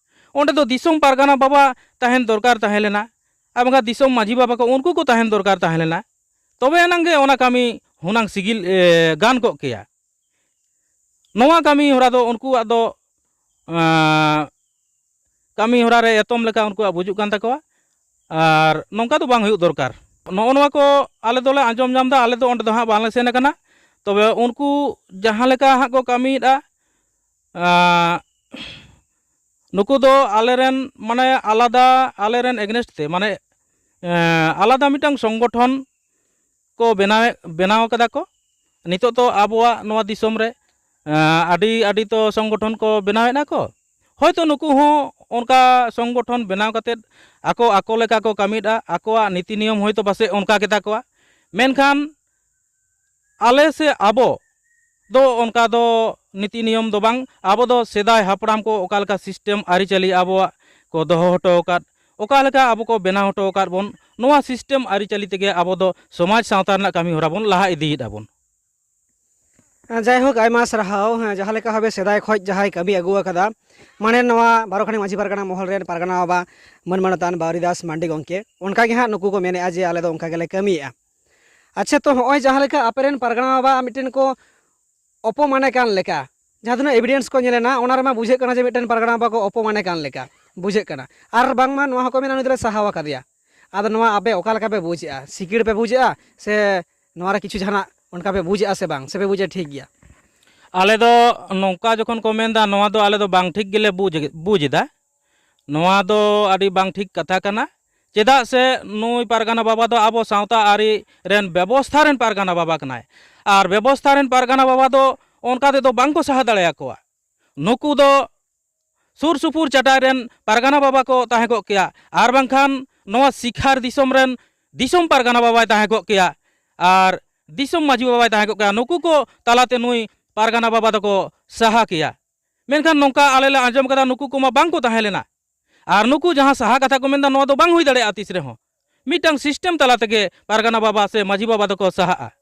ᱚᱸᱰᱮ ᱫᱚ ᱫᱤᱥᱚᱢ ᱯᱟᱨᱜᱟᱱᱟ ᱵᱟᱵᱟ ᱛᱟᱦᱮᱱ ᱫᱚᱨᱠᱟᱨ ᱛᱟᱦᱮᱸ ᱞᱮᱱᱟ, ᱟᱨ ᱵᱟᱝᱠᱷᱟᱱ ᱫᱤᱥᱚᱢ ᱢᱟᱹᱡᱷᱤ ᱵᱟᱵᱟ ᱠᱚ ᱩᱱᱠᱩ ᱠᱚ ᱛᱟᱦᱮᱱ ᱫᱚᱨᱠᱟᱨ ᱛᱟᱦᱮᱸ ᱞᱮᱱᱟ, ᱛᱚᱵᱮ ᱮᱱᱟᱝ ᱜᱮ ᱚᱱᱟ ᱠᱟᱹᱢᱤ ᱦᱩᱱᱟᱝ ᱥᱤᱜᱤᱞ, ᱮ, ᱜᱟᱱ ᱠᱚᱜ ᱠᱮᱭᱟ᱾ ᱱᱚᱣᱟ ᱠᱟᱹᱢᱤ ᱦᱚᱨᱟ ᱫᱚ ᱩᱱᱠᱩᱣᱟᱜ ᱫᱚ, ᱟᱸ, ᱠᱟᱹᱢᱤ ᱦᱚᱨᱟ ᱨᱮ ᱮᱛᱚᱢ ᱞᱮᱠᱟ ᱩᱱᱠᱩᱣᱟᱜ ᱵᱩᱡᱩᱜ ᱠᱟᱱ ᱛᱟᱠᱚᱣᱟ᱾ ᱟᱨ ᱱᱚᱝᱠᱟ ᱫᱚ ᱵᱟᱝ ᱦᱩᱭᱩᱜ ᱫᱚᱨᱠᱟᱨ᱾ ᱱᱚᱜᱼᱚ ᱱᱚᱣᱟ ᱠᱚ ᱟᱞᱮ ᱫᱚᱞᱮ ᱟᱸᱡᱚᱢ ᱧᱟᱢ ᱮᱫᱟ, ᱟᱞᱮ ᱫᱚ ᱚᱸᱰᱮ ᱫᱚ ᱦᱟᱸᱜ ᱵᱟᱝᱞᱮ ᱥᱮᱱ ᱟᱠᱟᱱᱟ᱾ ᱛᱚᱵᱮ ᱩᱱᱠᱩ ᱡᱟᱦᱟᱸ ᱞᱮᱠᱟ ᱦᱟᱸᱜ ᱠᱚ ᱠᱟᱹᱢᱤᱭᱮᱫᱼᱟ, ᱟᱸ, ᱱᱩᱠᱩ ᱫᱚ ᱟᱞᱮᱨᱮᱱ ᱢᱟᱱᱮ ᱟᱞᱟᱫᱟ, ᱟᱞᱮᱨᱮᱱ against ᱛᱮ ᱢᱟᱱᱮ ᱮᱸ, ᱟᱞᱟᱫᱟ ᱢᱤᱫᱴᱟᱝ ᱥᱚᱝᱜᱚᱴᱷᱚᱱ ᱠᱚ ᱵᱮᱱᱟᱣᱮᱫ, ᱵᱮᱱᱟᱣ ᱠᱟᱫᱟ ᱠᱚ᱾ ᱱᱤᱛᱚᱜ ᱫᱚ ᱟᱵᱚᱣᱟᱜ ᱱᱚᱣᱟ ᱫᱤᱥᱚᱢ ᱨᱮ ᱮᱸ, ᱟᱹᱰᱤ ᱟᱹᱰᱤ ᱛᱚ ᱥᱚᱝᱜᱚᱴᱷᱚᱱ ᱠᱚ ᱵᱮᱱᱟᱣᱮᱫᱼᱟ ᱠᱚ᱾ ᱦᱚᱭᱛᱳ ᱱᱩᱠᱩ ᱦᱚᱸ ᱚᱱᱠᱟ ᱥᱚᱝᱜᱚᱴᱷᱚᱱ ᱵᱮᱱᱟᱣ ᱠᱟᱛᱮᱫ ᱟᱠᱚ ᱟᱠᱚ ᱞᱮᱠᱟ ᱠᱚ ᱠᱟᱹᱢᱤᱭᱮᱫᱼᱟ, ᱟᱠᱚᱣᱟᱜ ᱱᱤᱛᱤ ᱱᱤᱭᱚᱢ ᱦᱚᱭᱛᱳ ᱯᱟᱥᱮᱡ ᱚᱱᱠᱟ ᱜᱮᱛᱟ ᱠᱚᱣᱟ᱾ ᱢᱮᱱᱠᱷᱟᱱ ᱟᱞᱮ ᱥᱮ ᱟᱵᱚ ᱫᱚ ᱚᱱᱠᱟ ᱫᱚ ᱱᱤᱛᱤ ᱱᱤᱭᱚᱢ ᱫᱚ ᱵᱟᱝ, ᱟᱵᱚ ᱫᱚ ᱥᱮᱫᱟᱭ ᱦᱟᱯᱲᱟᱢ ᱠᱚ ᱚᱠᱟ ᱞᱮᱠᱟ system ᱟᱹᱨᱤᱪᱟᱹᱞᱤ ᱟᱵᱚᱣᱟᱜ ᱠᱚ ᱫᱚᱦᱚ ᱦᱚᱴᱚ ᱟᱠᱟᱫ, ᱚᱠᱟ ᱞᱮᱠᱟ ᱟᱵᱚ ᱠᱚ ᱵᱮᱱᱟᱣ ᱦᱚᱴᱚ ᱟᱠᱟᱫ ᱵᱚᱱ, ᱱᱚᱣᱟ system ᱟᱹᱨᱤᱪᱟᱹᱞᱤ ᱛᱮᱜᱮ ᱟᱵᱚ ᱫᱚ ᱥᱚᱢᱟᱡᱽ ᱥᱟᱶᱛᱟ ᱨᱮᱱᱟᱜ ᱠᱟᱹᱢᱤ ᱦᱚᱨᱟ ᱵᱚᱱ ᱞᱟᱦᱟ ᱤᱫᱤᱭᱮᱫᱼᱟ ᱵᱚᱱ᱾ ᱡᱟᱭᱦᱳᱠ, ᱟᱭᱢᱟ ᱥᱟᱨᱦᱟᱣ᱾ ᱦᱮᱸ, ᱡᱟᱦᱟᱸ ᱞᱮᱠᱟ ᱵᱷᱟᱵᱮ ᱥᱮᱫᱟᱭ ᱠᱷᱚᱱ ᱡᱟᱦᱟᱸᱭ ᱠᱟᱹᱢᱤ ᱟᱹᱜᱩ ᱟᱠᱟᱫᱟ, ᱢᱟᱱᱮ ᱱᱚᱣᱟ ᱵᱟᱨᱚ ᱠᱷᱟᱱᱤ ᱢᱟᱹᱡᱷᱤ ᱯᱟᱨᱜᱟᱱᱟ ᱢᱚᱦᱚᱞ ᱨᱮᱱ ᱯᱟᱨᱜᱟᱱᱟ ᱵᱟᱵᱟ ᱢᱟᱹᱱ ᱢᱟᱱᱚᱛᱟᱱ ᱵᱟᱣᱨᱤ ᱫᱟᱥ ᱢᱟᱱᱰᱤ ᱜᱚᱢᱠᱮ, ᱚᱱᱠᱟ ᱜᱮ ᱦᱟᱸᱜ ᱱᱩᱠᱩ ᱠᱚ ᱢᱮᱱᱮᱫᱼᱟ ᱡᱮ ᱟᱞᱮ ᱫᱚ ᱚᱱᱠᱟ ᱜᱮᱞᱮ ᱠᱟᱹᱢᱤᱭᱮᱫᱼᱟ᱾ ᱟᱪᱪᱷᱟ, ᱛᱚ ᱦᱚᱸᱜᱼᱚᱭ ᱡᱟᱦᱟᱸ ᱞᱮᱠᱟ ᱟᱯᱮ ᱨᱮᱱ ᱯᱟᱨᱜᱟᱱᱟ ᱵᱟᱵᱟ ᱢᱤᱫᱴᱮᱱ ᱠᱚ ᱚᱯᱚᱢᱟᱱᱮ ᱠᱟᱱ ᱞᱮᱠᱟ, ᱡᱟᱦᱟᱸ ᱛᱤᱱᱟᱹᱜ evidence ᱠᱚ ᱧᱮᱞᱮᱱᱟ, ᱚᱱᱟ ᱨᱮᱢᱟ ᱵᱩᱡᱷᱟᱹᱜ ᱠᱟᱱᱟ ᱡᱮ ᱢᱤᱫᱴᱮᱱ ᱯᱟᱨᱜᱟᱱᱟ ᱵᱟᱵᱟ ᱠᱚ ᱚᱯᱚᱢᱟᱱᱮ ᱠᱟᱱ ᱞᱮᱠᱟ ᱵᱩᱡᱷᱟᱹᱜ ᱠᱟᱱᱟ᱾ ᱟᱨ ᱵᱟᱝᱢᱟ ᱱᱚᱣᱟ ᱦᱚᱸᱠᱚ ᱢᱮᱱᱟ ᱩᱱᱤ ᱫᱚᱞᱮ ᱥᱟᱦᱟᱣ ᱟᱠᱟᱫᱮᱭᱟ᱾ ᱟᱫᱚ ᱱᱚᱣᱟ ᱟᱯᱮ ᱚᱠᱟ ᱞᱮᱠᱟ ᱯᱮ ᱵᱩᱡᱽ ᱮᱜᱼᱟ? ᱥᱤᱠᱤᱲ ᱯᱮ ᱵᱩᱡᱽ ᱮᱜᱼᱟ ᱥᱮ ᱱᱚᱣᱟ ᱨᱮ ᱠᱤᱪᱷᱩ ᱡᱟᱦᱟᱱᱟᱜ ᱚᱱᱠᱟ ᱯᱮ ᱵᱩᱡᱽ ᱮᱜᱼᱟ ᱥᱮ ᱵᱟᱝ, ᱥᱮ ᱯᱮ ᱵᱩᱡᱽ ᱮᱜᱼᱟ ᱴᱷᱤᱠ ᱜᱮᱭᱟ? ᱟᱞᱮ ᱫᱚ ᱱᱚᱝᱠᱟ ᱡᱚᱠᱷᱚᱱ ᱠᱚ ᱢᱮᱱᱫᱟ, ᱱᱚᱣᱟ ᱫᱚ ᱟᱞᱮ ᱫᱚ ᱵᱟᱝ ᱴᱷᱤᱠ ᱜᱮᱞᱮ ᱵᱩᱡᱽ, ᱵᱩᱡᱽ ᱮᱫᱟ᱾ ᱱᱚᱣᱟ ᱫᱚ ᱟᱹᱰᱤ ᱵᱟᱝ ᱴᱷᱤᱠ ᱠᱟᱛᱷᱟ ᱠᱟᱱᱟ᱾ ᱪᱮᱫᱟᱜ ᱥᱮ ᱱᱩᱭ ᱯᱟᱨᱜᱟᱱᱟ ᱵᱟᱵᱟ ᱫᱚ ᱟᱵᱚ ᱥᱟᱶᱛᱟ ᱟᱹᱨᱤ ᱨᱮᱱ ᱵᱮᱵᱚᱥᱛᱷᱟ ᱨᱮᱱ ᱯᱟᱨᱜᱟᱱᱟ ᱵᱟᱵᱟ ᱠᱟᱱᱟᱭ᱾ ᱟᱨ ᱵᱮᱵᱚᱥᱛᱷᱟ ᱨᱮᱱ ᱯᱟᱨᱜᱟᱱᱟ ᱵᱟᱵᱟ ᱫᱚ ᱚᱱᱠᱟ ᱛᱮᱫᱚ ᱵᱟᱝ ᱠᱚ ᱥᱟᱦᱟ ᱫᱟᱲᱮᱭᱟᱠᱚᱣᱟ᱾ ᱱᱩᱠᱩ ᱫᱚ ᱥᱩᱨ ᱥᱩᱯᱩᱨ ᱪᱟᱴᱟᱭ ᱨᱮᱱ ᱯᱟᱨᱜᱟᱱᱟ ᱵᱟᱵᱟ ᱠᱚ ᱛᱟᱦᱮᱸ ᱠᱚᱜ ᱠᱮᱭᱟ, ᱟᱨ ᱵᱟᱝᱠᱷᱟᱱ ᱱᱚᱣᱟ ᱥᱤᱠᱷᱟᱨ ᱫᱤᱥᱚᱢ ᱨᱮᱱ ᱫᱤᱥᱚᱢ ᱯᱟᱨᱜᱟᱱᱟ ᱵᱟᱵᱟᱭ ᱛᱟᱦᱮᱸ ᱠᱚᱜ ᱠᱮᱭᱟ, ᱟᱨ ᱫᱤᱥᱚᱢ ᱢᱟᱹᱡᱷᱤ ᱵᱟᱵᱟᱭ ᱛᱟᱦᱮᱸ ᱠᱚᱜ ᱠᱮᱭᱟ᱾ ᱱᱩᱠᱩ ᱠᱚ ᱛᱟᱞᱟᱛᱮ ᱱᱩᱭ ᱯᱟᱨᱜᱟᱱᱟ ᱵᱟᱵᱟ ᱫᱚᱠᱚ ᱥᱟᱦᱟ ᱠᱮᱭᱟ᱾ ᱢᱮᱱᱠᱷᱟᱱ ᱱᱚᱝᱠᱟ ᱟᱞᱮ ᱞᱮ ᱟᱸᱡᱚᱢ ᱠᱟᱫᱟ, ᱱᱩᱠᱩ ᱠᱚᱢᱟ ᱵᱟᱝ ᱠᱚ ᱛᱟᱦᱮᱸ ᱞᱮᱱᱟ᱾ ᱟᱨ ᱱᱩᱠᱩ ᱡᱟᱦᱟᱸ ᱥᱟᱦᱟ ᱠᱟᱛᱷᱟ ᱠᱚ ᱢᱮᱱᱫᱟ, ᱱᱚᱣᱟ ᱫᱚ ᱵᱟᱝ ᱦᱩᱭ ᱫᱟᱲᱮᱭᱟᱜᱼᱟ ᱛᱤᱥ ᱨᱮᱦᱚᱸ᱾ ᱢᱤᱫᱴᱟᱝ system ᱛᱟᱞᱟ ᱛᱮᱜᱮ ᱯᱟᱨᱜᱟᱱᱟ ᱵᱟᱵᱟ ᱥᱮ ᱢᱟᱹᱡᱷᱤ ᱵᱟᱵᱟ ᱫᱚᱠᱚ ᱥᱟᱦᱟᱜᱼᱟ᱾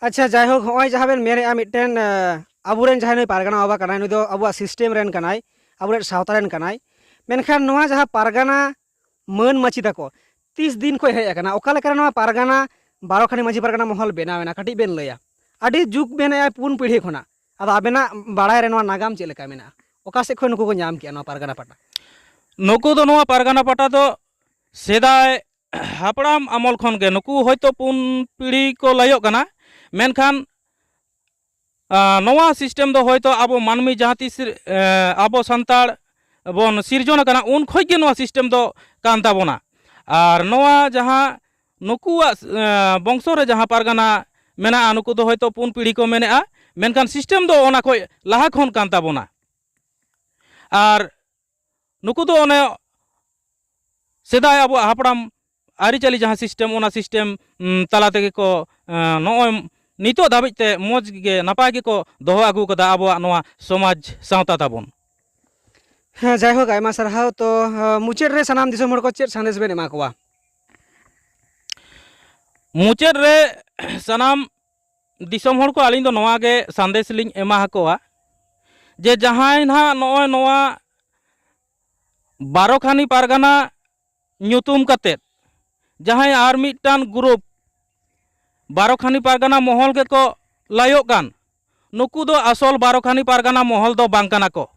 ᱟᱪᱪᱷᱟ, ᱡᱟᱭᱦᱳᱠ, ᱦᱚᱸᱜᱼᱚᱭ ᱡᱟᱦᱟᱸ ᱵᱮᱱ ᱢᱮᱱᱮᱫᱼᱟ, ᱢᱤᱫᱴᱮᱱ ᱟᱵᱚᱨᱮᱱ ᱡᱟᱦᱟᱸᱭ ᱱᱩᱭ ᱯᱟᱨᱜᱟᱱᱟ ᱵᱟᱵᱟ ᱠᱟᱱᱟᱭ, ᱱᱩᱭ ᱫᱚ ᱟᱵᱚᱣᱟᱜ system ᱨᱮᱱ ᱠᱟᱱᱟᱭ, ᱟᱵᱚᱨᱮᱱ ᱥᱟᱶᱛᱟ ᱨᱮᱱ ᱠᱟᱱᱟᱭ, ᱢᱮᱱᱠᱷᱟᱱ ᱱᱚᱣᱟ ᱡᱟᱦᱟᱸ ᱯᱟᱨᱜᱟᱱᱟ ᱢᱟᱹᱱ ᱢᱟᱹᱪᱷᱤ ᱛᱟᱠᱚ ᱛᱤᱥ ᱫᱤᱱ ᱠᱷᱚᱱ ᱦᱮᱡ ᱟᱠᱟᱱᱟ, ᱚᱠᱟ ᱞᱮᱠᱟᱨᱮ ᱱᱚᱣᱟ ᱯᱟᱨᱜᱟᱱᱟ ᱵᱟᱨᱚ ᱠᱷᱟᱱᱤ ᱢᱟᱹᱡᱷᱤ ᱯᱟᱨᱜᱟᱱᱟ ᱢᱚᱦᱚᱞ ᱵᱮᱱᱟᱣ ᱮᱱᱟ, ᱠᱟᱹᱴᱤᱡ ᱵᱮᱱ ᱞᱟᱹᱭᱟ? ᱟᱹᱰᱤ ᱡᱩᱜᱽ ᱢᱮᱱᱮᱫᱼᱟ ᱯᱩᱱ ᱯᱤᱲᱦᱤ ᱠᱷᱚᱱᱟᱜ᱾ ᱟᱫᱚ ᱟᱵᱮᱱᱟᱜ ᱵᱟᱲᱟᱭ ᱨᱮ ᱱᱚᱣᱟ ᱱᱟᱜᱟᱢ ᱪᱮᱫ ᱞᱮᱠᱟ ᱢᱮᱱᱟᱜᱼᱟ? ᱚᱠᱟ ᱥᱮᱫ ᱠᱷᱚᱱ ᱱᱩᱠᱩ ᱠᱚ ᱧᱟᱢ ᱠᱮᱜᱼᱟ ᱱᱚᱣᱟ ᱯᱟᱨᱜᱟᱱᱟ ᱯᱟᱴᱟ? ᱱᱩᱠᱩ ᱫᱚ ᱱᱚᱣᱟ ᱯᱟᱨᱜᱟᱱᱟ ᱯᱟᱴᱟ ᱫᱚ ᱥᱮᱫᱟᱭ ᱦᱟᱯᱲᱟᱢ ᱟᱢᱚᱞ ᱠᱷᱚᱱ ᱜᱮ, ᱱᱩᱠᱩ ᱦᱚᱭᱛᱳ ᱯᱩᱱ ᱯᱤᱲᱦᱤ ᱠᱚ ᱞᱟᱹᱭᱚᱜ ᱠᱟᱱᱟ, ᱢᱮᱱᱠᱷᱟᱱ ᱟᱸ, ᱱᱚᱣᱟ ᱥᱤᱥᱴᱮᱢ ᱫᱚ ᱦᱚᱭᱛᱳ ᱟᱵᱚ ᱢᱟᱹᱱᱢᱤ ᱡᱟᱦᱟᱸ ᱛᱤᱥ, ᱮᱸ, ᱟᱵᱚ ᱥᱟᱱᱛᱟᱲ ᱵᱚᱱ ᱥᱤᱨᱡᱚᱱ ᱟᱠᱟᱱᱟ, ᱩᱱ ᱠᱷᱚᱱ ᱜᱮ ᱱᱚᱣᱟ ᱥᱤᱥᱴᱮᱢ ᱫᱚ ᱠᱟᱱ ᱛᱟᱵᱚᱱᱟ᱾ ᱟᱨ ᱱᱚᱣᱟ ᱡᱟᱦᱟᱸ ᱱᱩᱠᱩᱣᱟᱜ, ᱮᱸ, ᱵᱚᱝᱥᱚ ᱨᱮ ᱡᱟᱦᱟᱸ ᱯᱟᱨᱜᱟᱱᱟ ᱢᱮᱱᱟᱜᱼᱟ, ᱱᱩᱠᱩ ᱫᱚ ᱦᱚᱭᱛᱳ ᱯᱩᱱ ᱯᱤᱲᱦᱤ ᱠᱚ ᱢᱮᱱᱮᱜᱼᱟ, ᱢᱮᱱᱠᱷᱟᱱ ᱥᱤᱥᱴᱮᱢ ᱫᱚ ᱚᱱᱟ ᱠᱷᱚᱱ ᱞᱟᱦᱟ ᱠᱷᱚᱱ ᱠᱟᱱ ᱛᱟᱵᱚᱱᱟ᱾ ᱟᱨ ᱱᱩᱠᱩ ᱫᱚ ᱚᱱᱮ ᱥᱮᱫᱟᱭ ᱟᱵᱚᱣᱟᱜ ᱦᱟᱯᱲᱟᱢ ᱟᱹᱨᱤᱪᱟᱹᱞᱤ ᱡᱟᱦᱟᱸ ᱥᱤᱥᱴᱮᱢ, ᱚᱱᱟ ᱥᱤᱥᱴᱮᱢ, ᱩᱢ, ᱛᱟᱞᱟ ᱛᱮᱜᱮ ᱠᱚ, ᱮᱸ, ᱱᱚᱜᱼᱚᱭ ᱱᱤᱛᱚᱜ ᱫᱷᱟᱹᱵᱤᱡ ᱛᱮ ᱢᱚᱡᱽ ᱜᱮ, ᱱᱟᱯᱟᱭ ᱜᱮᱠᱚ ᱫᱚᱦᱚ ᱟᱹᱜᱩ ᱠᱟᱫᱟ ᱟᱵᱚᱣᱟᱜ ᱱᱚᱣᱟ ᱥᱚᱢᱟᱡᱽ ᱥᱟᱶᱛᱟ ᱛᱟᱵᱚᱱ᱾ ᱦᱮᱸ, ᱡᱟᱭᱦᱳᱠ, ᱟᱭᱢᱟ ᱥᱟᱨᱦᱟᱣ᱾ ᱛᱚ, ᱟᱸ, ᱢᱩᱪᱟᱹᱫ ᱨᱮ ᱥᱟᱱᱟᱢ ᱫᱤᱥᱚᱢ ᱦᱚᱲ ᱠᱚ ᱪᱮᱫ ᱥᱟᱸᱫᱮᱥ ᱵᱮᱱ ᱮᱢᱟ ᱠᱚᱣᱟ? ᱢᱩᱪᱟᱹᱫ ᱨᱮ ᱥᱟᱱᱟᱢ ᱫᱤᱥᱚᱢ ᱦᱚᱲ ᱠᱚ ᱟᱹᱞᱤᱧ ᱫᱚ ᱱᱚᱣᱟ ᱜᱮ ᱥᱟᱸᱫᱮᱥ ᱞᱤᱧ ᱮᱢᱟ ᱟᱠᱚᱣᱟ ᱡᱮ ᱡᱟᱦᱟᱸᱭ ᱱᱟᱦᱟᱜ ᱱᱚᱜᱼᱚᱭ ᱱᱚᱣᱟ ᱵᱟᱨᱚ ᱠᱷᱟᱱᱤ ᱯᱟᱨᱜᱟᱱᱟ ᱧᱩᱛᱩᱢ ᱠᱟᱛᱮᱫ ᱡᱟᱦᱟᱸᱭ ᱟᱨ ᱢᱤᱫᱴᱟᱝ ᱜᱨᱩᱯ ᱵᱟᱨᱚ ᱠᱷᱟᱱᱤ ᱯᱟᱨᱜᱟᱱᱟ ᱢᱚᱦᱚᱞ ᱜᱮᱠᱚ ᱞᱟᱹᱭᱚᱜ ᱠᱟᱱ, ᱱᱩᱠᱩ ᱫᱚ ᱟᱥᱚᱞ ᱵᱟᱨᱚ ᱠᱷᱟᱱᱤ ᱯᱟᱨᱜᱟᱱᱟ ᱢᱚᱦᱚᱞ ᱫᱚ ᱵᱟᱝ ᱠᱟᱱᱟ ᱠᱚ᱾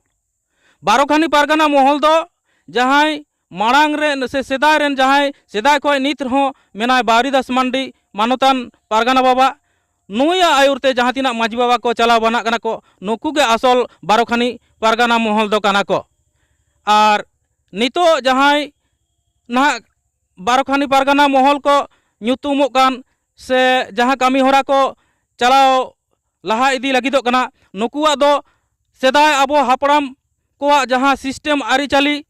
ᱵᱟᱨᱚ ᱠᱷᱟᱱᱤ ᱯᱟᱨᱜᱟᱱᱟ ᱢᱚᱦᱚᱞ ᱫᱚ ᱡᱟᱦᱟᱸᱭ ᱢᱟᱲᱟᱝ ᱨᱮ ᱥᱮ ᱥᱮᱫᱟᱭ ᱨᱮᱱ ᱡᱟᱦᱟᱸᱭ ᱥᱮᱫᱟᱭ ᱠᱷᱚᱱ ᱱᱤᱛ ᱨᱮᱦᱚᱸ ᱢᱮᱱᱟᱭ ᱵᱟᱣᱨᱤᱫᱟᱥ ᱢᱟᱱᱰᱤ ᱢᱟᱱᱚᱛᱟᱱ ᱯᱟᱨᱜᱟᱱᱟ ᱵᱟᱵᱟ, ᱱᱩᱭᱟᱜ ᱟᱹᱭᱩᱨ ᱛᱮ ᱡᱟᱦᱟᱸ ᱛᱤᱱᱟᱹᱜ ᱢᱟᱹᱡᱷᱤ ᱵᱟᱵᱟ ᱠᱚ ᱪᱟᱞᱟᱣ ᱵᱟᱱᱟᱜ ᱠᱟᱱᱟ ᱠᱚ, ᱱᱩᱠᱩ ᱜᱮ ᱟᱥᱚᱞ ᱵᱟᱨᱚ ᱠᱷᱟᱱᱤ ᱯᱟᱨᱜᱟᱱᱟ ᱢᱚᱦᱚᱞ ᱫᱚ ᱠᱟᱱᱟ ᱠᱚ᱾ ᱟᱨ ᱱᱤᱛᱚᱜ ᱡᱟᱦᱟᱸᱭ ᱱᱟᱦᱟᱜ ᱵᱟᱨᱚ ᱠᱷᱟᱱᱤ ᱯᱟᱨᱜᱟᱱᱟ ᱢᱚᱦᱚᱞ ᱠᱚ ᱧᱩᱛᱩᱢᱚᱜ ᱠᱟᱱ ᱥᱮ ᱡᱟᱦᱟᱸ ᱠᱟᱹᱢᱤ ᱦᱚᱨᱟ ᱠᱚ ᱪᱟᱞᱟᱣ ᱞᱟᱦᱟ ᱤᱫᱤ ᱞᱟᱹᱜᱤᱫᱚᱜ ᱠᱟᱱᱟ, ᱱᱩᱠᱩᱣᱟᱜ ᱫᱚ ᱥᱮᱫᱟᱭ ᱟᱵᱚ ᱦᱟᱯᱲᱟᱢ ᱠᱚᱣᱟᱜ ᱡᱟᱦᱟᱸ ᱥᱤᱥᱴᱮᱢ ᱟᱹᱨᱤᱪᱟᱹᱞᱤ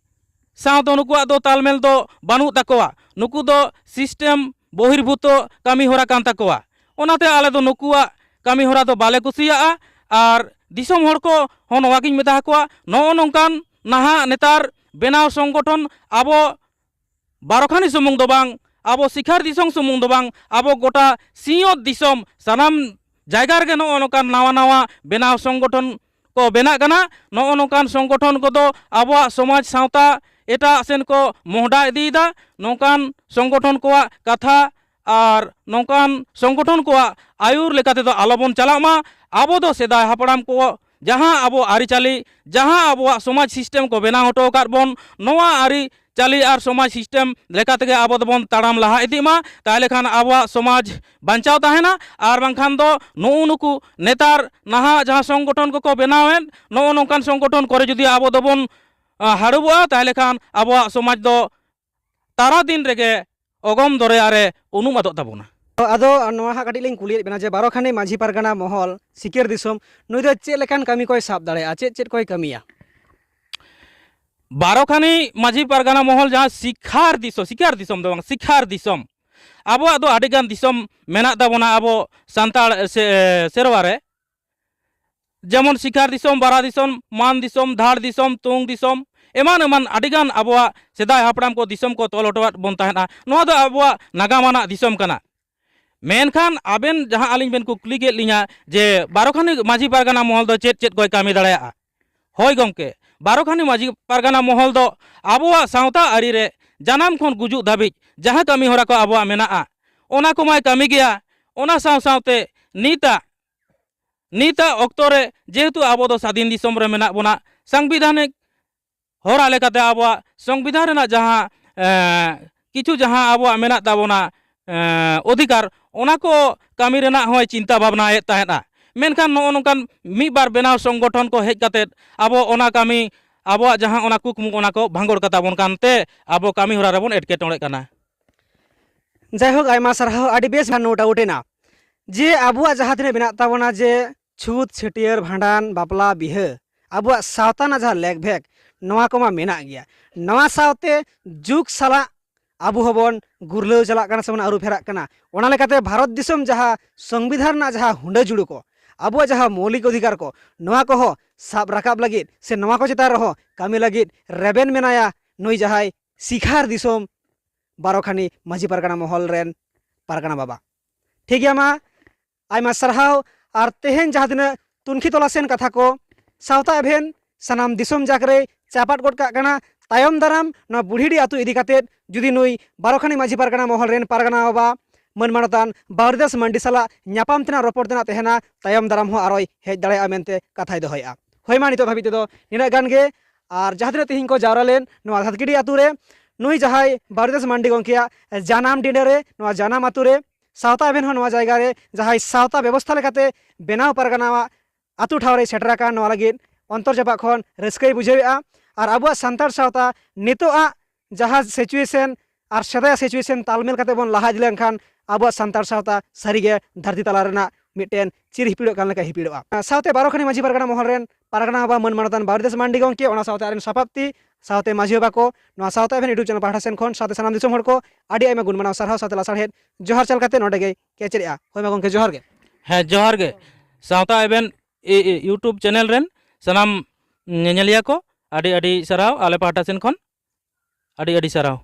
ᱥᱟᱶ ᱫᱚ ᱱᱩᱠᱩᱣᱟᱜ ᱫᱚ ᱛᱟᱞᱢᱮᱞ ᱫᱚ ᱵᱟᱹᱱᱩᱜ ᱛᱟᱠᱚᱣᱟ᱾ ᱱᱩᱠᱩ ᱫᱚ ᱥᱤᱥᱴᱮᱢ ᱵᱚᱦᱤᱨᱵᱷᱩᱛᱚ ᱠᱟᱹᱢᱤ ᱦᱚᱨᱟ ᱠᱟᱱ ᱛᱟᱠᱚᱣᱟ᱾ ᱚᱱᱟᱛᱮ ᱟᱞᱮ ᱫᱚ ᱱᱩᱠᱩᱣᱟᱜ ᱠᱟᱹᱢᱤ ᱦᱚᱨᱟ ᱫᱚ ᱵᱟᱞᱮ ᱠᱩᱥᱤᱭᱟᱜᱼᱟ᱾ ᱟᱨ ᱫᱤᱥᱚᱢ ᱦᱚᱲ ᱠᱚ ᱦᱚᱸ ᱱᱚᱣᱟ ᱜᱤᱧ ᱢᱮᱛᱟ ᱟᱠᱚᱣᱟ, ᱱᱚᱜᱼᱚ ᱱᱚᱝᱠᱟᱱ ᱱᱟᱦᱟᱜ ᱱᱮᱛᱟᱨ ᱵᱮᱱᱟᱣ ᱥᱚᱝᱜᱚᱴᱷᱚᱱ ᱟᱵᱚ ᱵᱟᱨᱚᱠᱷᱟᱱᱤ ᱥᱩᱢᱩᱝ ᱫᱚ ᱵᱟᱝ, ᱟᱵᱚ ᱥᱤᱠᱷᱟᱨ ᱫᱤᱥᱚᱢ ᱥᱩᱢᱩᱝ ᱫᱚ ᱵᱟᱝ, ᱟᱵᱚ ᱜᱚᱴᱟ ᱥᱤᱧᱚᱛ ᱫᱤᱥᱚᱢ ᱥᱟᱱᱟᱢ ᱡᱟᱭᱜᱟ ᱨᱮᱜᱮ ᱱᱚᱜᱼᱚ ᱱᱚᱝᱠᱟᱱ ᱱᱟᱣᱟ ᱱᱟᱣᱟ ᱵᱮᱱᱟᱣ ᱥᱚᱝᱜᱚᱴᱷᱚᱱ ᱠᱚ ᱵᱮᱱᱟᱜ ᱠᱟᱱᱟ᱾ ᱱᱚᱜᱼᱚ ᱱᱚᱝᱠᱟᱱ ᱥᱚᱝᱜᱚᱴᱷᱚᱱ ᱠᱚᱫᱚ ᱟᱵᱚᱣᱟᱜ ᱥᱚᱢᱟᱡᱽ ᱥᱟᱶᱛᱟ ᱮᱴᱟᱜ ᱥᱮᱱ ᱠᱚ ᱢᱚᱦᱰᱟ ᱤᱫᱤᱭᱮᱫᱟ᱾ ᱱᱚᱝᱠᱟᱱ ᱥᱚᱝᱜᱚᱴᱷᱚᱱ ᱠᱚᱣᱟᱜ ᱠᱟᱛᱷᱟ ᱟᱨ ᱱᱚᱝᱠᱟᱱ ᱥᱚᱝᱜᱚᱴᱷᱚᱱ ᱠᱚᱣᱟᱜ ᱟᱹᱭᱩᱨ ᱞᱮᱠᱟ ᱛᱮᱫᱚ ᱟᱞᱚᱵᱚᱱ ᱪᱟᱞᱟᱜ ᱢᱟ᱾ ᱟᱵᱚ ᱫᱚ ᱥᱮᱫᱟᱭ ᱦᱟᱯᱲᱟᱢ ᱠᱚ ᱡᱟᱦᱟᱸ ᱟᱵᱚ ᱟᱹᱨᱤᱪᱟᱹᱞᱤ, ᱡᱟᱦᱟᱸ ᱟᱵᱚᱣᱟᱜ ᱥᱚᱢᱟᱡᱽ ᱥᱤᱥᱴᱮᱢ ᱠᱚ ᱵᱮᱱᱟᱣ ᱦᱚᱴᱚ ᱟᱠᱟᱫ ᱵᱚᱱ, ᱱᱚᱣᱟ ᱟᱹᱨᱤ ᱪᱟᱹᱞᱤ ᱟᱨ ᱥᱚᱢᱟᱡᱽ system ᱞᱮᱠᱟ ᱛᱮᱜᱮ ᱟᱵᱚ ᱫᱚᱵᱚᱱ ᱛᱟᱲᱟᱢ ᱞᱟᱦᱟ ᱤᱫᱤᱜ ᱢᱟ, ᱛᱟᱦᱚᱞᱮ ᱠᱷᱟᱱ ᱟᱵᱚᱣᱟᱜ ᱥᱚᱢᱟᱡᱽ ᱵᱟᱧᱪᱟᱣ ᱛᱟᱦᱮᱱᱟ᱾ ᱟᱨ ᱵᱟᱝᱠᱷᱟᱱ ᱫᱚ ᱱᱩᱜᱼᱩ ᱱᱩᱠᱩ ᱱᱮᱛᱟᱨ ᱱᱟᱦᱟᱜ ᱡᱟᱦᱟᱸ ᱥᱚᱝᱜᱚᱴᱷᱚᱱ ᱠᱚᱠᱚ ᱵᱮᱱᱟᱣᱮᱫ, ᱱᱚᱜᱼᱚ ᱱᱚᱝᱠᱟᱱ ᱥᱚᱝᱜᱚᱴᱷᱚᱱ ᱠᱚᱨᱮ ᱡᱩᱫᱤ ᱟᱵᱚ ᱫᱚᱵᱚᱱ, ᱟ, ᱦᱟᱹᱲᱩᱵᱚᱜᱼᱟ, ᱛᱟᱦᱚᱞᱮ ᱠᱷᱟᱱ ᱟᱵᱚᱣᱟᱜ ᱥᱚᱢᱟᱡᱽ ᱫᱚ ᱛᱟᱨᱟ ᱫᱤᱱ ᱨᱮᱜᱮ ᱚᱜᱚᱢ ᱫᱚᱨᱭᱟ ᱨᱮ ᱩᱱᱩᱢ ᱟᱫᱚᱜ ᱛᱟᱵᱚᱱᱟ᱾ ᱟᱫᱚ ᱱᱚᱣᱟ ᱦᱟᱸᱜ ᱠᱟᱹᱴᱤᱡ ᱞᱤᱧ ᱠᱩᱞᱤᱭᱮᱫ ᱵᱮᱱᱟ ᱡᱮ ᱵᱟᱨᱚ ᱠᱷᱟᱱᱤ ᱢᱟᱹᱡᱷᱤ ᱯᱟᱨᱜᱟᱱᱟ ᱢᱚᱦᱚᱞ ᱥᱤᱠᱟᱹᱨ ᱫᱤᱥᱚᱢ ᱱᱩᱭ ᱫᱚ ᱪᱮᱫ ᱞᱮᱠᱟᱱ ᱠᱟᱹᱢᱤ ᱠᱚᱭ ᱥᱟᱵ ᱫᱟᱲᱮᱭᱟᱜᱼᱟ, ᱪᱮᱫ ᱪᱮᱫ ᱠᱚᱭ ᱠᱟᱹᱢᱤᱭᱟ? ᱵᱟᱨᱚ ᱠᱷᱟᱱᱤ ᱢᱟᱹᱡᱷᱤ ᱯᱟᱨᱜᱟᱱᱟ ᱢᱚᱦᱚᱞ ᱡᱟᱦᱟᱸ ᱥᱤᱠᱷᱟᱨ ᱫᱤᱥᱚᱢ, ᱥᱤᱠᱟᱨ ᱫᱤᱥᱚᱢ ᱫᱚ ᱵᱟᱝ, ᱥᱤᱠᱷᱟᱨ ᱫᱤᱥᱚᱢ, ᱟᱵᱚᱣᱟᱜ ᱫᱚ ᱟᱹᱰᱤᱜᱟᱱ ᱫᱤᱥᱚᱢ ᱢᱮᱱᱟᱜ ᱛᱟᱵᱚᱱᱟ ᱟᱵᱚ ᱥᱟᱱᱛᱟᱲ ᱥᱮ-, ᱥᱮᱨᱣᱟ ᱨᱮ᱾ ᱡᱮᱢᱚᱱ ᱥᱤᱠᱷᱟᱨ ᱫᱤᱥᱚᱢ, ᱵᱟᱨᱟ ᱫᱤᱥᱚᱢ, ᱢᱟᱱ ᱫᱤᱥᱚᱢ, ᱫᱷᱟᱲ ᱫᱤᱥᱚᱢ, ᱛᱩᱝ ᱫᱤᱥᱚᱢ, ᱮᱢᱟᱱ ᱮᱢᱟᱱ ᱟᱹᱰᱤᱜᱟᱱ ᱟᱵᱚᱣᱟᱜ ᱥᱮᱫᱟᱭ ᱦᱟᱯᱲᱟᱢ ᱠᱚ ᱫᱤᱥᱚᱢ ᱠᱚ ᱛᱚᱞ ᱦᱚᱴᱚᱣᱟᱫ ᱵᱚᱱ ᱛᱟᱦᱮᱸᱫᱼᱟ᱾ ᱱᱚᱣᱟ ᱫᱚ ᱟᱵᱚᱣᱟᱜ ᱱᱟᱜᱟᱢ ᱟᱱᱟᱜ ᱫᱤᱥᱚᱢ ᱠᱟᱱᱟ᱾ ᱢᱮᱱᱠᱷᱟᱱ ᱟᱵᱮᱱ ᱡᱟᱦᱟᱸ ᱟᱹᱞᱤᱧ ᱵᱮᱱ ᱠᱩᱠᱞᱤ ᱠᱮᱫ ᱞᱤᱧᱟ ᱡᱮ ᱵᱟᱨᱚ ᱠᱷᱟᱱᱤ ᱢᱟᱹᱡᱷᱤ ᱯᱟᱨᱜᱟᱱᱟ ᱢᱚᱦᱚᱞ ᱫᱚ ᱪᱮᱫ ᱪᱮᱫ ᱠᱚᱭ ᱠᱟᱹᱢᱤ ᱫᱟᱲᱮᱭᱟᱜᱼᱟ? ᱦᱳᱭ ᱜᱚᱢᱠᱮ, ᱵᱟᱨᱚ ᱠᱷᱟᱱᱤ ᱢᱟᱹᱡᱷᱤ ᱯᱟᱨᱜᱟᱱᱟ ᱢᱚᱦᱚᱞ ᱫᱚ ᱟᱵᱚᱣᱟᱜ ᱥᱟᱶᱛᱟ ᱟᱹᱨᱤ ᱨᱮ ᱡᱟᱱᱟᱢ ᱠᱷᱚᱱ ᱜᱩᱡᱩᱜ ᱫᱷᱟᱹᱵᱤᱡ ᱡᱟᱦᱟᱸ ᱠᱟᱹᱢᱤ ᱦᱚᱨᱟ ᱠᱚ ᱟᱵᱚᱣᱟᱜ ᱢᱮᱱᱟᱜᱼᱟ, ᱚᱱᱟ ᱠᱚᱢᱟᱭ ᱠᱟᱹᱢᱤ ᱜᱮᱭᱟ᱾ ᱚᱱᱟ ᱥᱟᱶ ᱥᱟᱶᱛᱮ ᱱᱤᱛᱟᱜ, ᱱᱤᱛᱟᱜ ᱚᱠᱛᱚ ᱨᱮ ᱡᱮᱦᱮᱛᱩ ᱟᱵᱚ ᱫᱚ ᱥᱟᱹᱫᱷᱤᱱ ᱫᱤᱥᱚᱢ ᱨᱮ ᱢᱮᱱᱟᱜ ᱵᱚᱱᱟ, ᱥᱟᱝᱵᱤᱫᱷᱟᱱᱤᱠ ᱦᱚᱨᱟ ᱞᱮᱠᱟᱛᱮ ᱟᱵᱚᱣᱟᱜ ᱥᱚᱝᱵᱤᱫᱷᱟᱱ ᱨᱮᱱᱟᱜ ᱡᱟᱦᱟᱸ, ᱮᱸ, ᱠᱤᱪᱷᱩ ᱡᱟᱦᱟᱸ ᱟᱵᱚᱣᱟᱜ ᱢᱮᱱᱟᱜ ᱛᱟᱵᱚᱱᱟ, ᱮᱸ, ᱚᱫᱷᱤᱠᱟᱨ, ᱚᱱᱟ ᱠᱚ ᱠᱟᱹᱢᱤ ᱨᱮᱱᱟᱜ ᱦᱚᱸᱭ ᱪᱤᱱᱛᱟ ᱵᱷᱟᱵᱽᱱᱟᱭᱮᱫ ᱛᱟᱦᱮᱸᱫᱼᱟ᱾ ᱢᱮᱱᱠᱷᱟᱱ ᱱᱚᱜᱼᱚ ᱱᱚᱝᱠᱟᱱ ᱢᱤᱫ ᱵᱟᱨ ᱵᱮᱱᱟᱣ ᱥᱚᱝᱜᱚᱴᱷᱚᱱ ᱠᱚ ᱦᱮᱡ ᱠᱟᱛᱮᱫ ᱟᱵᱚ ᱚᱱᱟ ᱠᱟᱹᱢᱤ, ᱟᱵᱚᱣᱟᱜ ᱡᱟᱦᱟᱸ ᱚᱱᱟ ᱠᱩᱠᱢᱩ, ᱚᱱᱟ ᱠᱚ ᱵᱷᱟᱸᱜᱚᱲ ᱠᱟᱛᱟ ᱵᱚᱱ ᱠᱟᱱᱛᱮ ᱟᱵᱚ ᱠᱟᱹᱢᱤ ᱦᱚᱨᱟ ᱨᱮᱵᱚᱱ ᱮᱴᱠᱮᱴᱚᱬᱮᱜ ᱠᱟᱱᱟ᱾ ᱡᱟᱭᱦᱳᱠ, ᱟᱭᱢᱟ ᱥᱟᱨᱦᱟᱣ, ᱟᱹᱰᱤ ᱵᱮᱥ ᱵᱷᱟᱱ ᱱᱳᱴ ᱟᱣᱩᱴ ᱮᱱᱟ᱾ ᱡᱮ ᱟᱵᱚᱣᱟᱜ ᱡᱟᱦᱟᱸ ᱛᱤᱱᱟᱹᱜ ᱢᱮᱱᱟᱜ ᱛᱟᱵᱚᱱᱟ, ᱡᱮ ᱪᱷᱩᱛ, ᱪᱷᱟᱹᱴᱭᱟᱹᱨ, ᱵᱷᱟᱸᱰᱟᱱ, ᱵᱟᱯᱞᱟ, ᱵᱤᱦᱟᱹ, ᱟᱵᱚᱣᱟᱜ ᱥᱟᱶᱛᱟ ᱨᱮᱱᱟᱜ ᱡᱟᱦᱟᱸ ᱞᱮᱠ ᱵᱷᱮᱠ, ᱱᱚᱣᱟ ᱠᱚᱢᱟ ᱢᱮᱱᱟᱜ ᱜᱮᱭᱟ᱾ ᱱᱚᱣᱟ ᱥᱟᱶᱛᱮ ᱡᱩᱜᱽ ᱥᱟᱞᱟᱜ ᱟᱵᱚ ᱦᱚᱸᱵᱚᱱ ᱜᱩᱨᱞᱟᱹᱣ ᱪᱟᱞᱟᱜ ᱠᱟᱱᱟ ᱥᱮᱵᱚᱱ ᱟᱹᱨᱩ ᱯᱷᱮᱨᱟᱜ ᱠᱟᱱᱟ᱾ ᱚᱱᱟ ᱞᱮᱠᱟᱛᱮ ᱵᱷᱟᱨᱚᱛ ᱫᱤᱥᱚᱢ ᱡᱟᱦᱟᱸ ᱥᱚᱝᱵᱤᱫᱷᱟᱱ ᱨᱮᱱᱟᱜ ᱡᱟᱦᱟᱸ ᱦᱩᱸᱰᱟᱹ ᱡᱩᱲᱩ ᱠᱚ, ᱟᱵᱚᱣᱟᱜ ᱡᱟᱦᱟᱸ ᱢᱳᱣᱞᱤᱠ ᱚᱫᱷᱤᱠᱟᱨ ᱠᱚ, ᱱᱚᱣᱟ ᱠᱚᱦᱚᱸ ᱥᱟᱵ ᱨᱟᱠᱟᱵ ᱞᱟᱹᱜᱤᱫ ᱥᱮ ᱱᱚᱣᱟ ᱠᱚ ᱪᱮᱛᱟᱱ ᱨᱮᱦᱚᱸ ᱠᱟᱹᱢᱤ ᱞᱟᱹᱜᱤᱫ ᱨᱮᱵᱮᱱ ᱢᱮᱱᱟᱭᱟ ᱱᱩᱭ ᱡᱟᱦᱟᱸᱭ ᱥᱤᱠᱷᱟᱨ ᱫᱤᱥᱚᱢ ᱵᱟᱨᱚ ᱠᱷᱟᱱᱤ ᱢᱟᱹᱡᱷᱤ ᱯᱟᱨᱜᱟᱱᱟ ᱢᱚᱦᱚᱞ ᱨᱮᱱ ᱯᱟᱨᱜᱟᱱᱟ ᱵᱟᱵᱟ᱾ ᱴᱷᱤᱠ ᱜᱮᱭᱟ, ᱢᱟ ᱟᱭᱢᱟ ᱥᱟᱨᱦᱟᱣ᱾ ᱟᱨ ᱛᱮᱦᱮᱧ ᱡᱟᱦᱟᱸ ᱛᱤᱱᱟᱹᱜ ᱛᱩᱱᱠᱷᱤ ᱛᱚᱞᱟᱥᱮᱱ ᱠᱟᱛᱷᱟ ᱠᱚ ᱥᱟᱶᱛᱟ ᱮᱵᱷᱮᱱ ᱥᱟᱱᱟᱢ ᱫᱤᱥᱚᱢ ᱡᱟᱠ ᱨᱮᱭ ᱪᱟᱯᱟᱫ ᱜᱚᱫ ᱠᱟᱜ ᱠᱟᱱᱟ᱾ ᱛᱟᱭᱚᱢ ᱫᱟᱨᱟᱢ ᱱᱚᱣᱟ ᱵᱩᱲᱦᱤᱰᱤ ᱟᱹᱛᱩ ᱤᱫᱤ ᱠᱟᱛᱮᱫ ᱡᱩᱫᱤ ᱱᱩᱭ ᱵᱟᱨᱚ ᱠᱷᱟᱱᱤ ᱢᱟᱹᱡᱷᱤ ᱯᱟᱨᱜᱟᱱᱟ ᱢᱚᱦᱚᱞ ᱨᱮᱱ ᱯᱟᱨᱜᱟᱱᱟ ᱵᱟᱵᱟ ᱢᱟᱹᱱ ᱢᱟᱱᱚᱛᱟᱱ ᱵᱟᱣᱨᱤᱫᱟᱥ ᱢᱟᱱᱰᱤ ᱥᱟᱞᱟᱜ ᱧᱟᱯᱟᱢ ᱛᱮᱱᱟᱜ ᱨᱚᱯᱚᱲ ᱛᱮᱱᱟᱜ ᱛᱟᱦᱮᱱᱟ, ᱛᱟᱭᱚᱢ ᱫᱟᱨᱟᱢ ᱦᱚᱸ ᱟᱨᱚᱭ ᱦᱮᱡ ᱫᱟᱲᱮᱭᱟᱜᱼᱟ ᱢᱮᱱᱛᱮ ᱠᱟᱛᱷᱟᱭ ᱫᱚᱦᱚᱭᱮᱫᱼᱟ᱾ ᱦᱳᱭ, ᱢᱟ ᱱᱤᱛᱚᱜ ᱫᱷᱟᱹᱵᱤᱡ ᱛᱮᱫᱚ ᱱᱤᱱᱟᱹᱜ ᱜᱟᱱ ᱜᱮ᱾ ᱟᱨ ᱡᱟᱦᱟᱸ ᱛᱤᱱᱟᱹᱜ ᱛᱮᱦᱮᱧ ᱠᱚ ᱡᱟᱣᱨᱟ ᱞᱮᱱ ᱱᱚᱣᱟ ᱫᱷᱟᱛᱜᱤᱰᱤ ᱟᱛᱳ ᱨᱮ, ᱱᱩᱭ ᱡᱟᱦᱟᱸᱭ ᱵᱟᱨᱤᱫᱟᱥ ᱢᱟᱱᱰᱤ ᱜᱚᱢᱠᱮᱭᱟᱜ ᱡᱟᱱᱟᱢ ᱰᱤᱸᱰᱟᱹ ᱨᱮ, ᱱᱚᱣᱟ ᱡᱟᱱᱟᱢ ᱟᱛᱳ ᱨᱮ ᱥᱟᱶᱛᱟ ᱮᱵᱷᱮᱱ ᱦᱚᱸ ᱱᱚᱣᱟ ᱡᱟᱭᱜᱟ ᱨᱮ ᱡᱟᱦᱟᱸᱭ ᱥᱟᱶᱛᱟ ᱵᱮᱵᱚᱥᱛᱷᱟ ᱞᱮᱠᱟᱛᱮ ᱵᱮᱱᱟᱣ ᱯᱟᱨᱜᱟᱱᱟᱣᱟᱜ ᱟᱛᱳ ᱴᱷᱟᱶ ᱨᱮᱭ ᱥᱮᱴᱮᱨ ᱟᱠᱟᱱ, ᱱᱚᱣᱟ ᱞᱟᱹᱜᱤᱫ ᱚᱱᱛᱚᱨ ᱡᱟᱯᱟᱜ ᱠᱷᱚᱱ ᱨᱟᱹᱥᱠᱟᱹᱭ ᱵᱩᱡᱷᱟᱹᱣᱮᱫᱼᱟ᱾ ᱟᱨ ᱟᱵᱚᱣᱟᱜ ᱥᱟᱱᱛᱟᱲ ᱥᱟᱶᱛᱟ ᱱᱤᱛᱚᱜᱟᱜ ᱡᱟᱦᱟᱸ situation ᱟᱨ ᱥᱮᱫᱟᱭᱟᱜ situation ᱛᱟᱞᱢᱮᱞ ᱠᱟᱛᱮ ᱵᱚᱱ ᱞᱟᱦᱟ ᱤᱫᱤ ᱞᱮᱱᱠᱷᱟᱱ ᱟᱵᱚᱣᱟᱜ ᱥᱟᱱᱛᱟᱲ ᱥᱟᱶᱛᱟ ᱥᱟᱹᱨᱤᱜᱮ ᱫᱷᱟᱹᱨᱛᱤ ᱛᱟᱞᱟ ᱨᱮᱱᱟᱜ ᱢᱤᱫᱴᱮᱱ ᱪᱤᱨ ᱦᱤᱯᱤᱲᱚᱜ ᱠᱟᱱ ᱞᱮᱠᱟ ᱦᱤᱯᱤᱲᱚᱜᱼᱟ᱾ ᱥᱟᱶᱛᱮ ᱵᱟᱨᱚ ᱠᱷᱟᱱᱤ ᱢᱟᱹᱡᱷᱤ ᱯᱟᱨᱜᱟᱱᱟ ᱢᱚᱦᱚᱞ ᱨᱮᱱ ᱯᱟᱨᱜᱟᱱᱟ ᱵᱟᱵᱟ ᱢᱟᱹᱱ ᱢᱟᱱᱚᱛᱟᱱ ᱵᱟᱨᱤᱫᱟᱥ ᱢᱟᱱᱰᱤ ᱜᱚᱢᱠᱮ, ᱚᱱᱟ ᱥᱟᱶᱛᱮ ᱟᱡ ᱨᱮᱱ ᱥᱟᱯᱟᱵᱛᱤ, ᱥᱟᱶᱛᱮ ᱢᱟᱹᱡᱷᱤ ᱵᱟᱵᱟ ᱠᱚ, ᱱᱚᱣᱟ ᱥᱟᱶᱛᱟ ᱮᱵᱷᱮᱱ YouTube channel ᱯᱟᱦᱴᱟ ᱥᱮᱱ ᱠᱷᱚᱱ, ᱥᱟᱶᱛᱮ ᱥᱟᱱᱟᱢ ᱫᱤᱥᱚᱢ ᱦᱚᱲ ᱠᱚ ᱟᱹᱰᱤ ᱟᱭᱢᱟ ᱜᱩᱱ ᱢᱟᱱᱟᱣ ᱥᱟᱨᱦᱟᱣ ᱥᱟᱶᱛᱮ ᱞᱟᱥᱟᱲᱦᱮᱫ ᱡᱚᱦᱟᱨ ᱪᱟᱞ ᱠᱟᱛᱮ ᱱᱚᱰᱮ ᱜᱮ ᱠᱮᱪᱮᱫᱮᱜᱼᱟ᱾ ᱦᱳᱭ ᱢᱟ ᱜᱚᱢᱠᱮ, ᱡᱚᱦᱟᱨ ᱜᱮ᱾ ᱦᱮᱸ, ᱡᱚᱦᱟᱨ ᱜᱮ᱾ ᱥᱟᱶᱛᱟ ᱮᱵᱷᱮᱱ ᱤ-, ᱤ-, YouTube channel ᱨᱮᱱ ᱥᱟᱱᱟᱢ ᱧᱮᱧᱮᱞᱤᱭᱟᱹ ᱠᱚ ᱟᱹᱰᱤ ᱟᱹᱰᱤ ᱥᱟᱨᱦᱟᱣ ᱟᱞᱮ ᱯᱟᱦᱴᱟ ᱥᱮᱱ ᱠᱷᱚᱱ᱾ ᱟᱹᱰᱤ ᱟᱹᱰᱤ ᱥᱟᱨᱦᱟᱣ᱾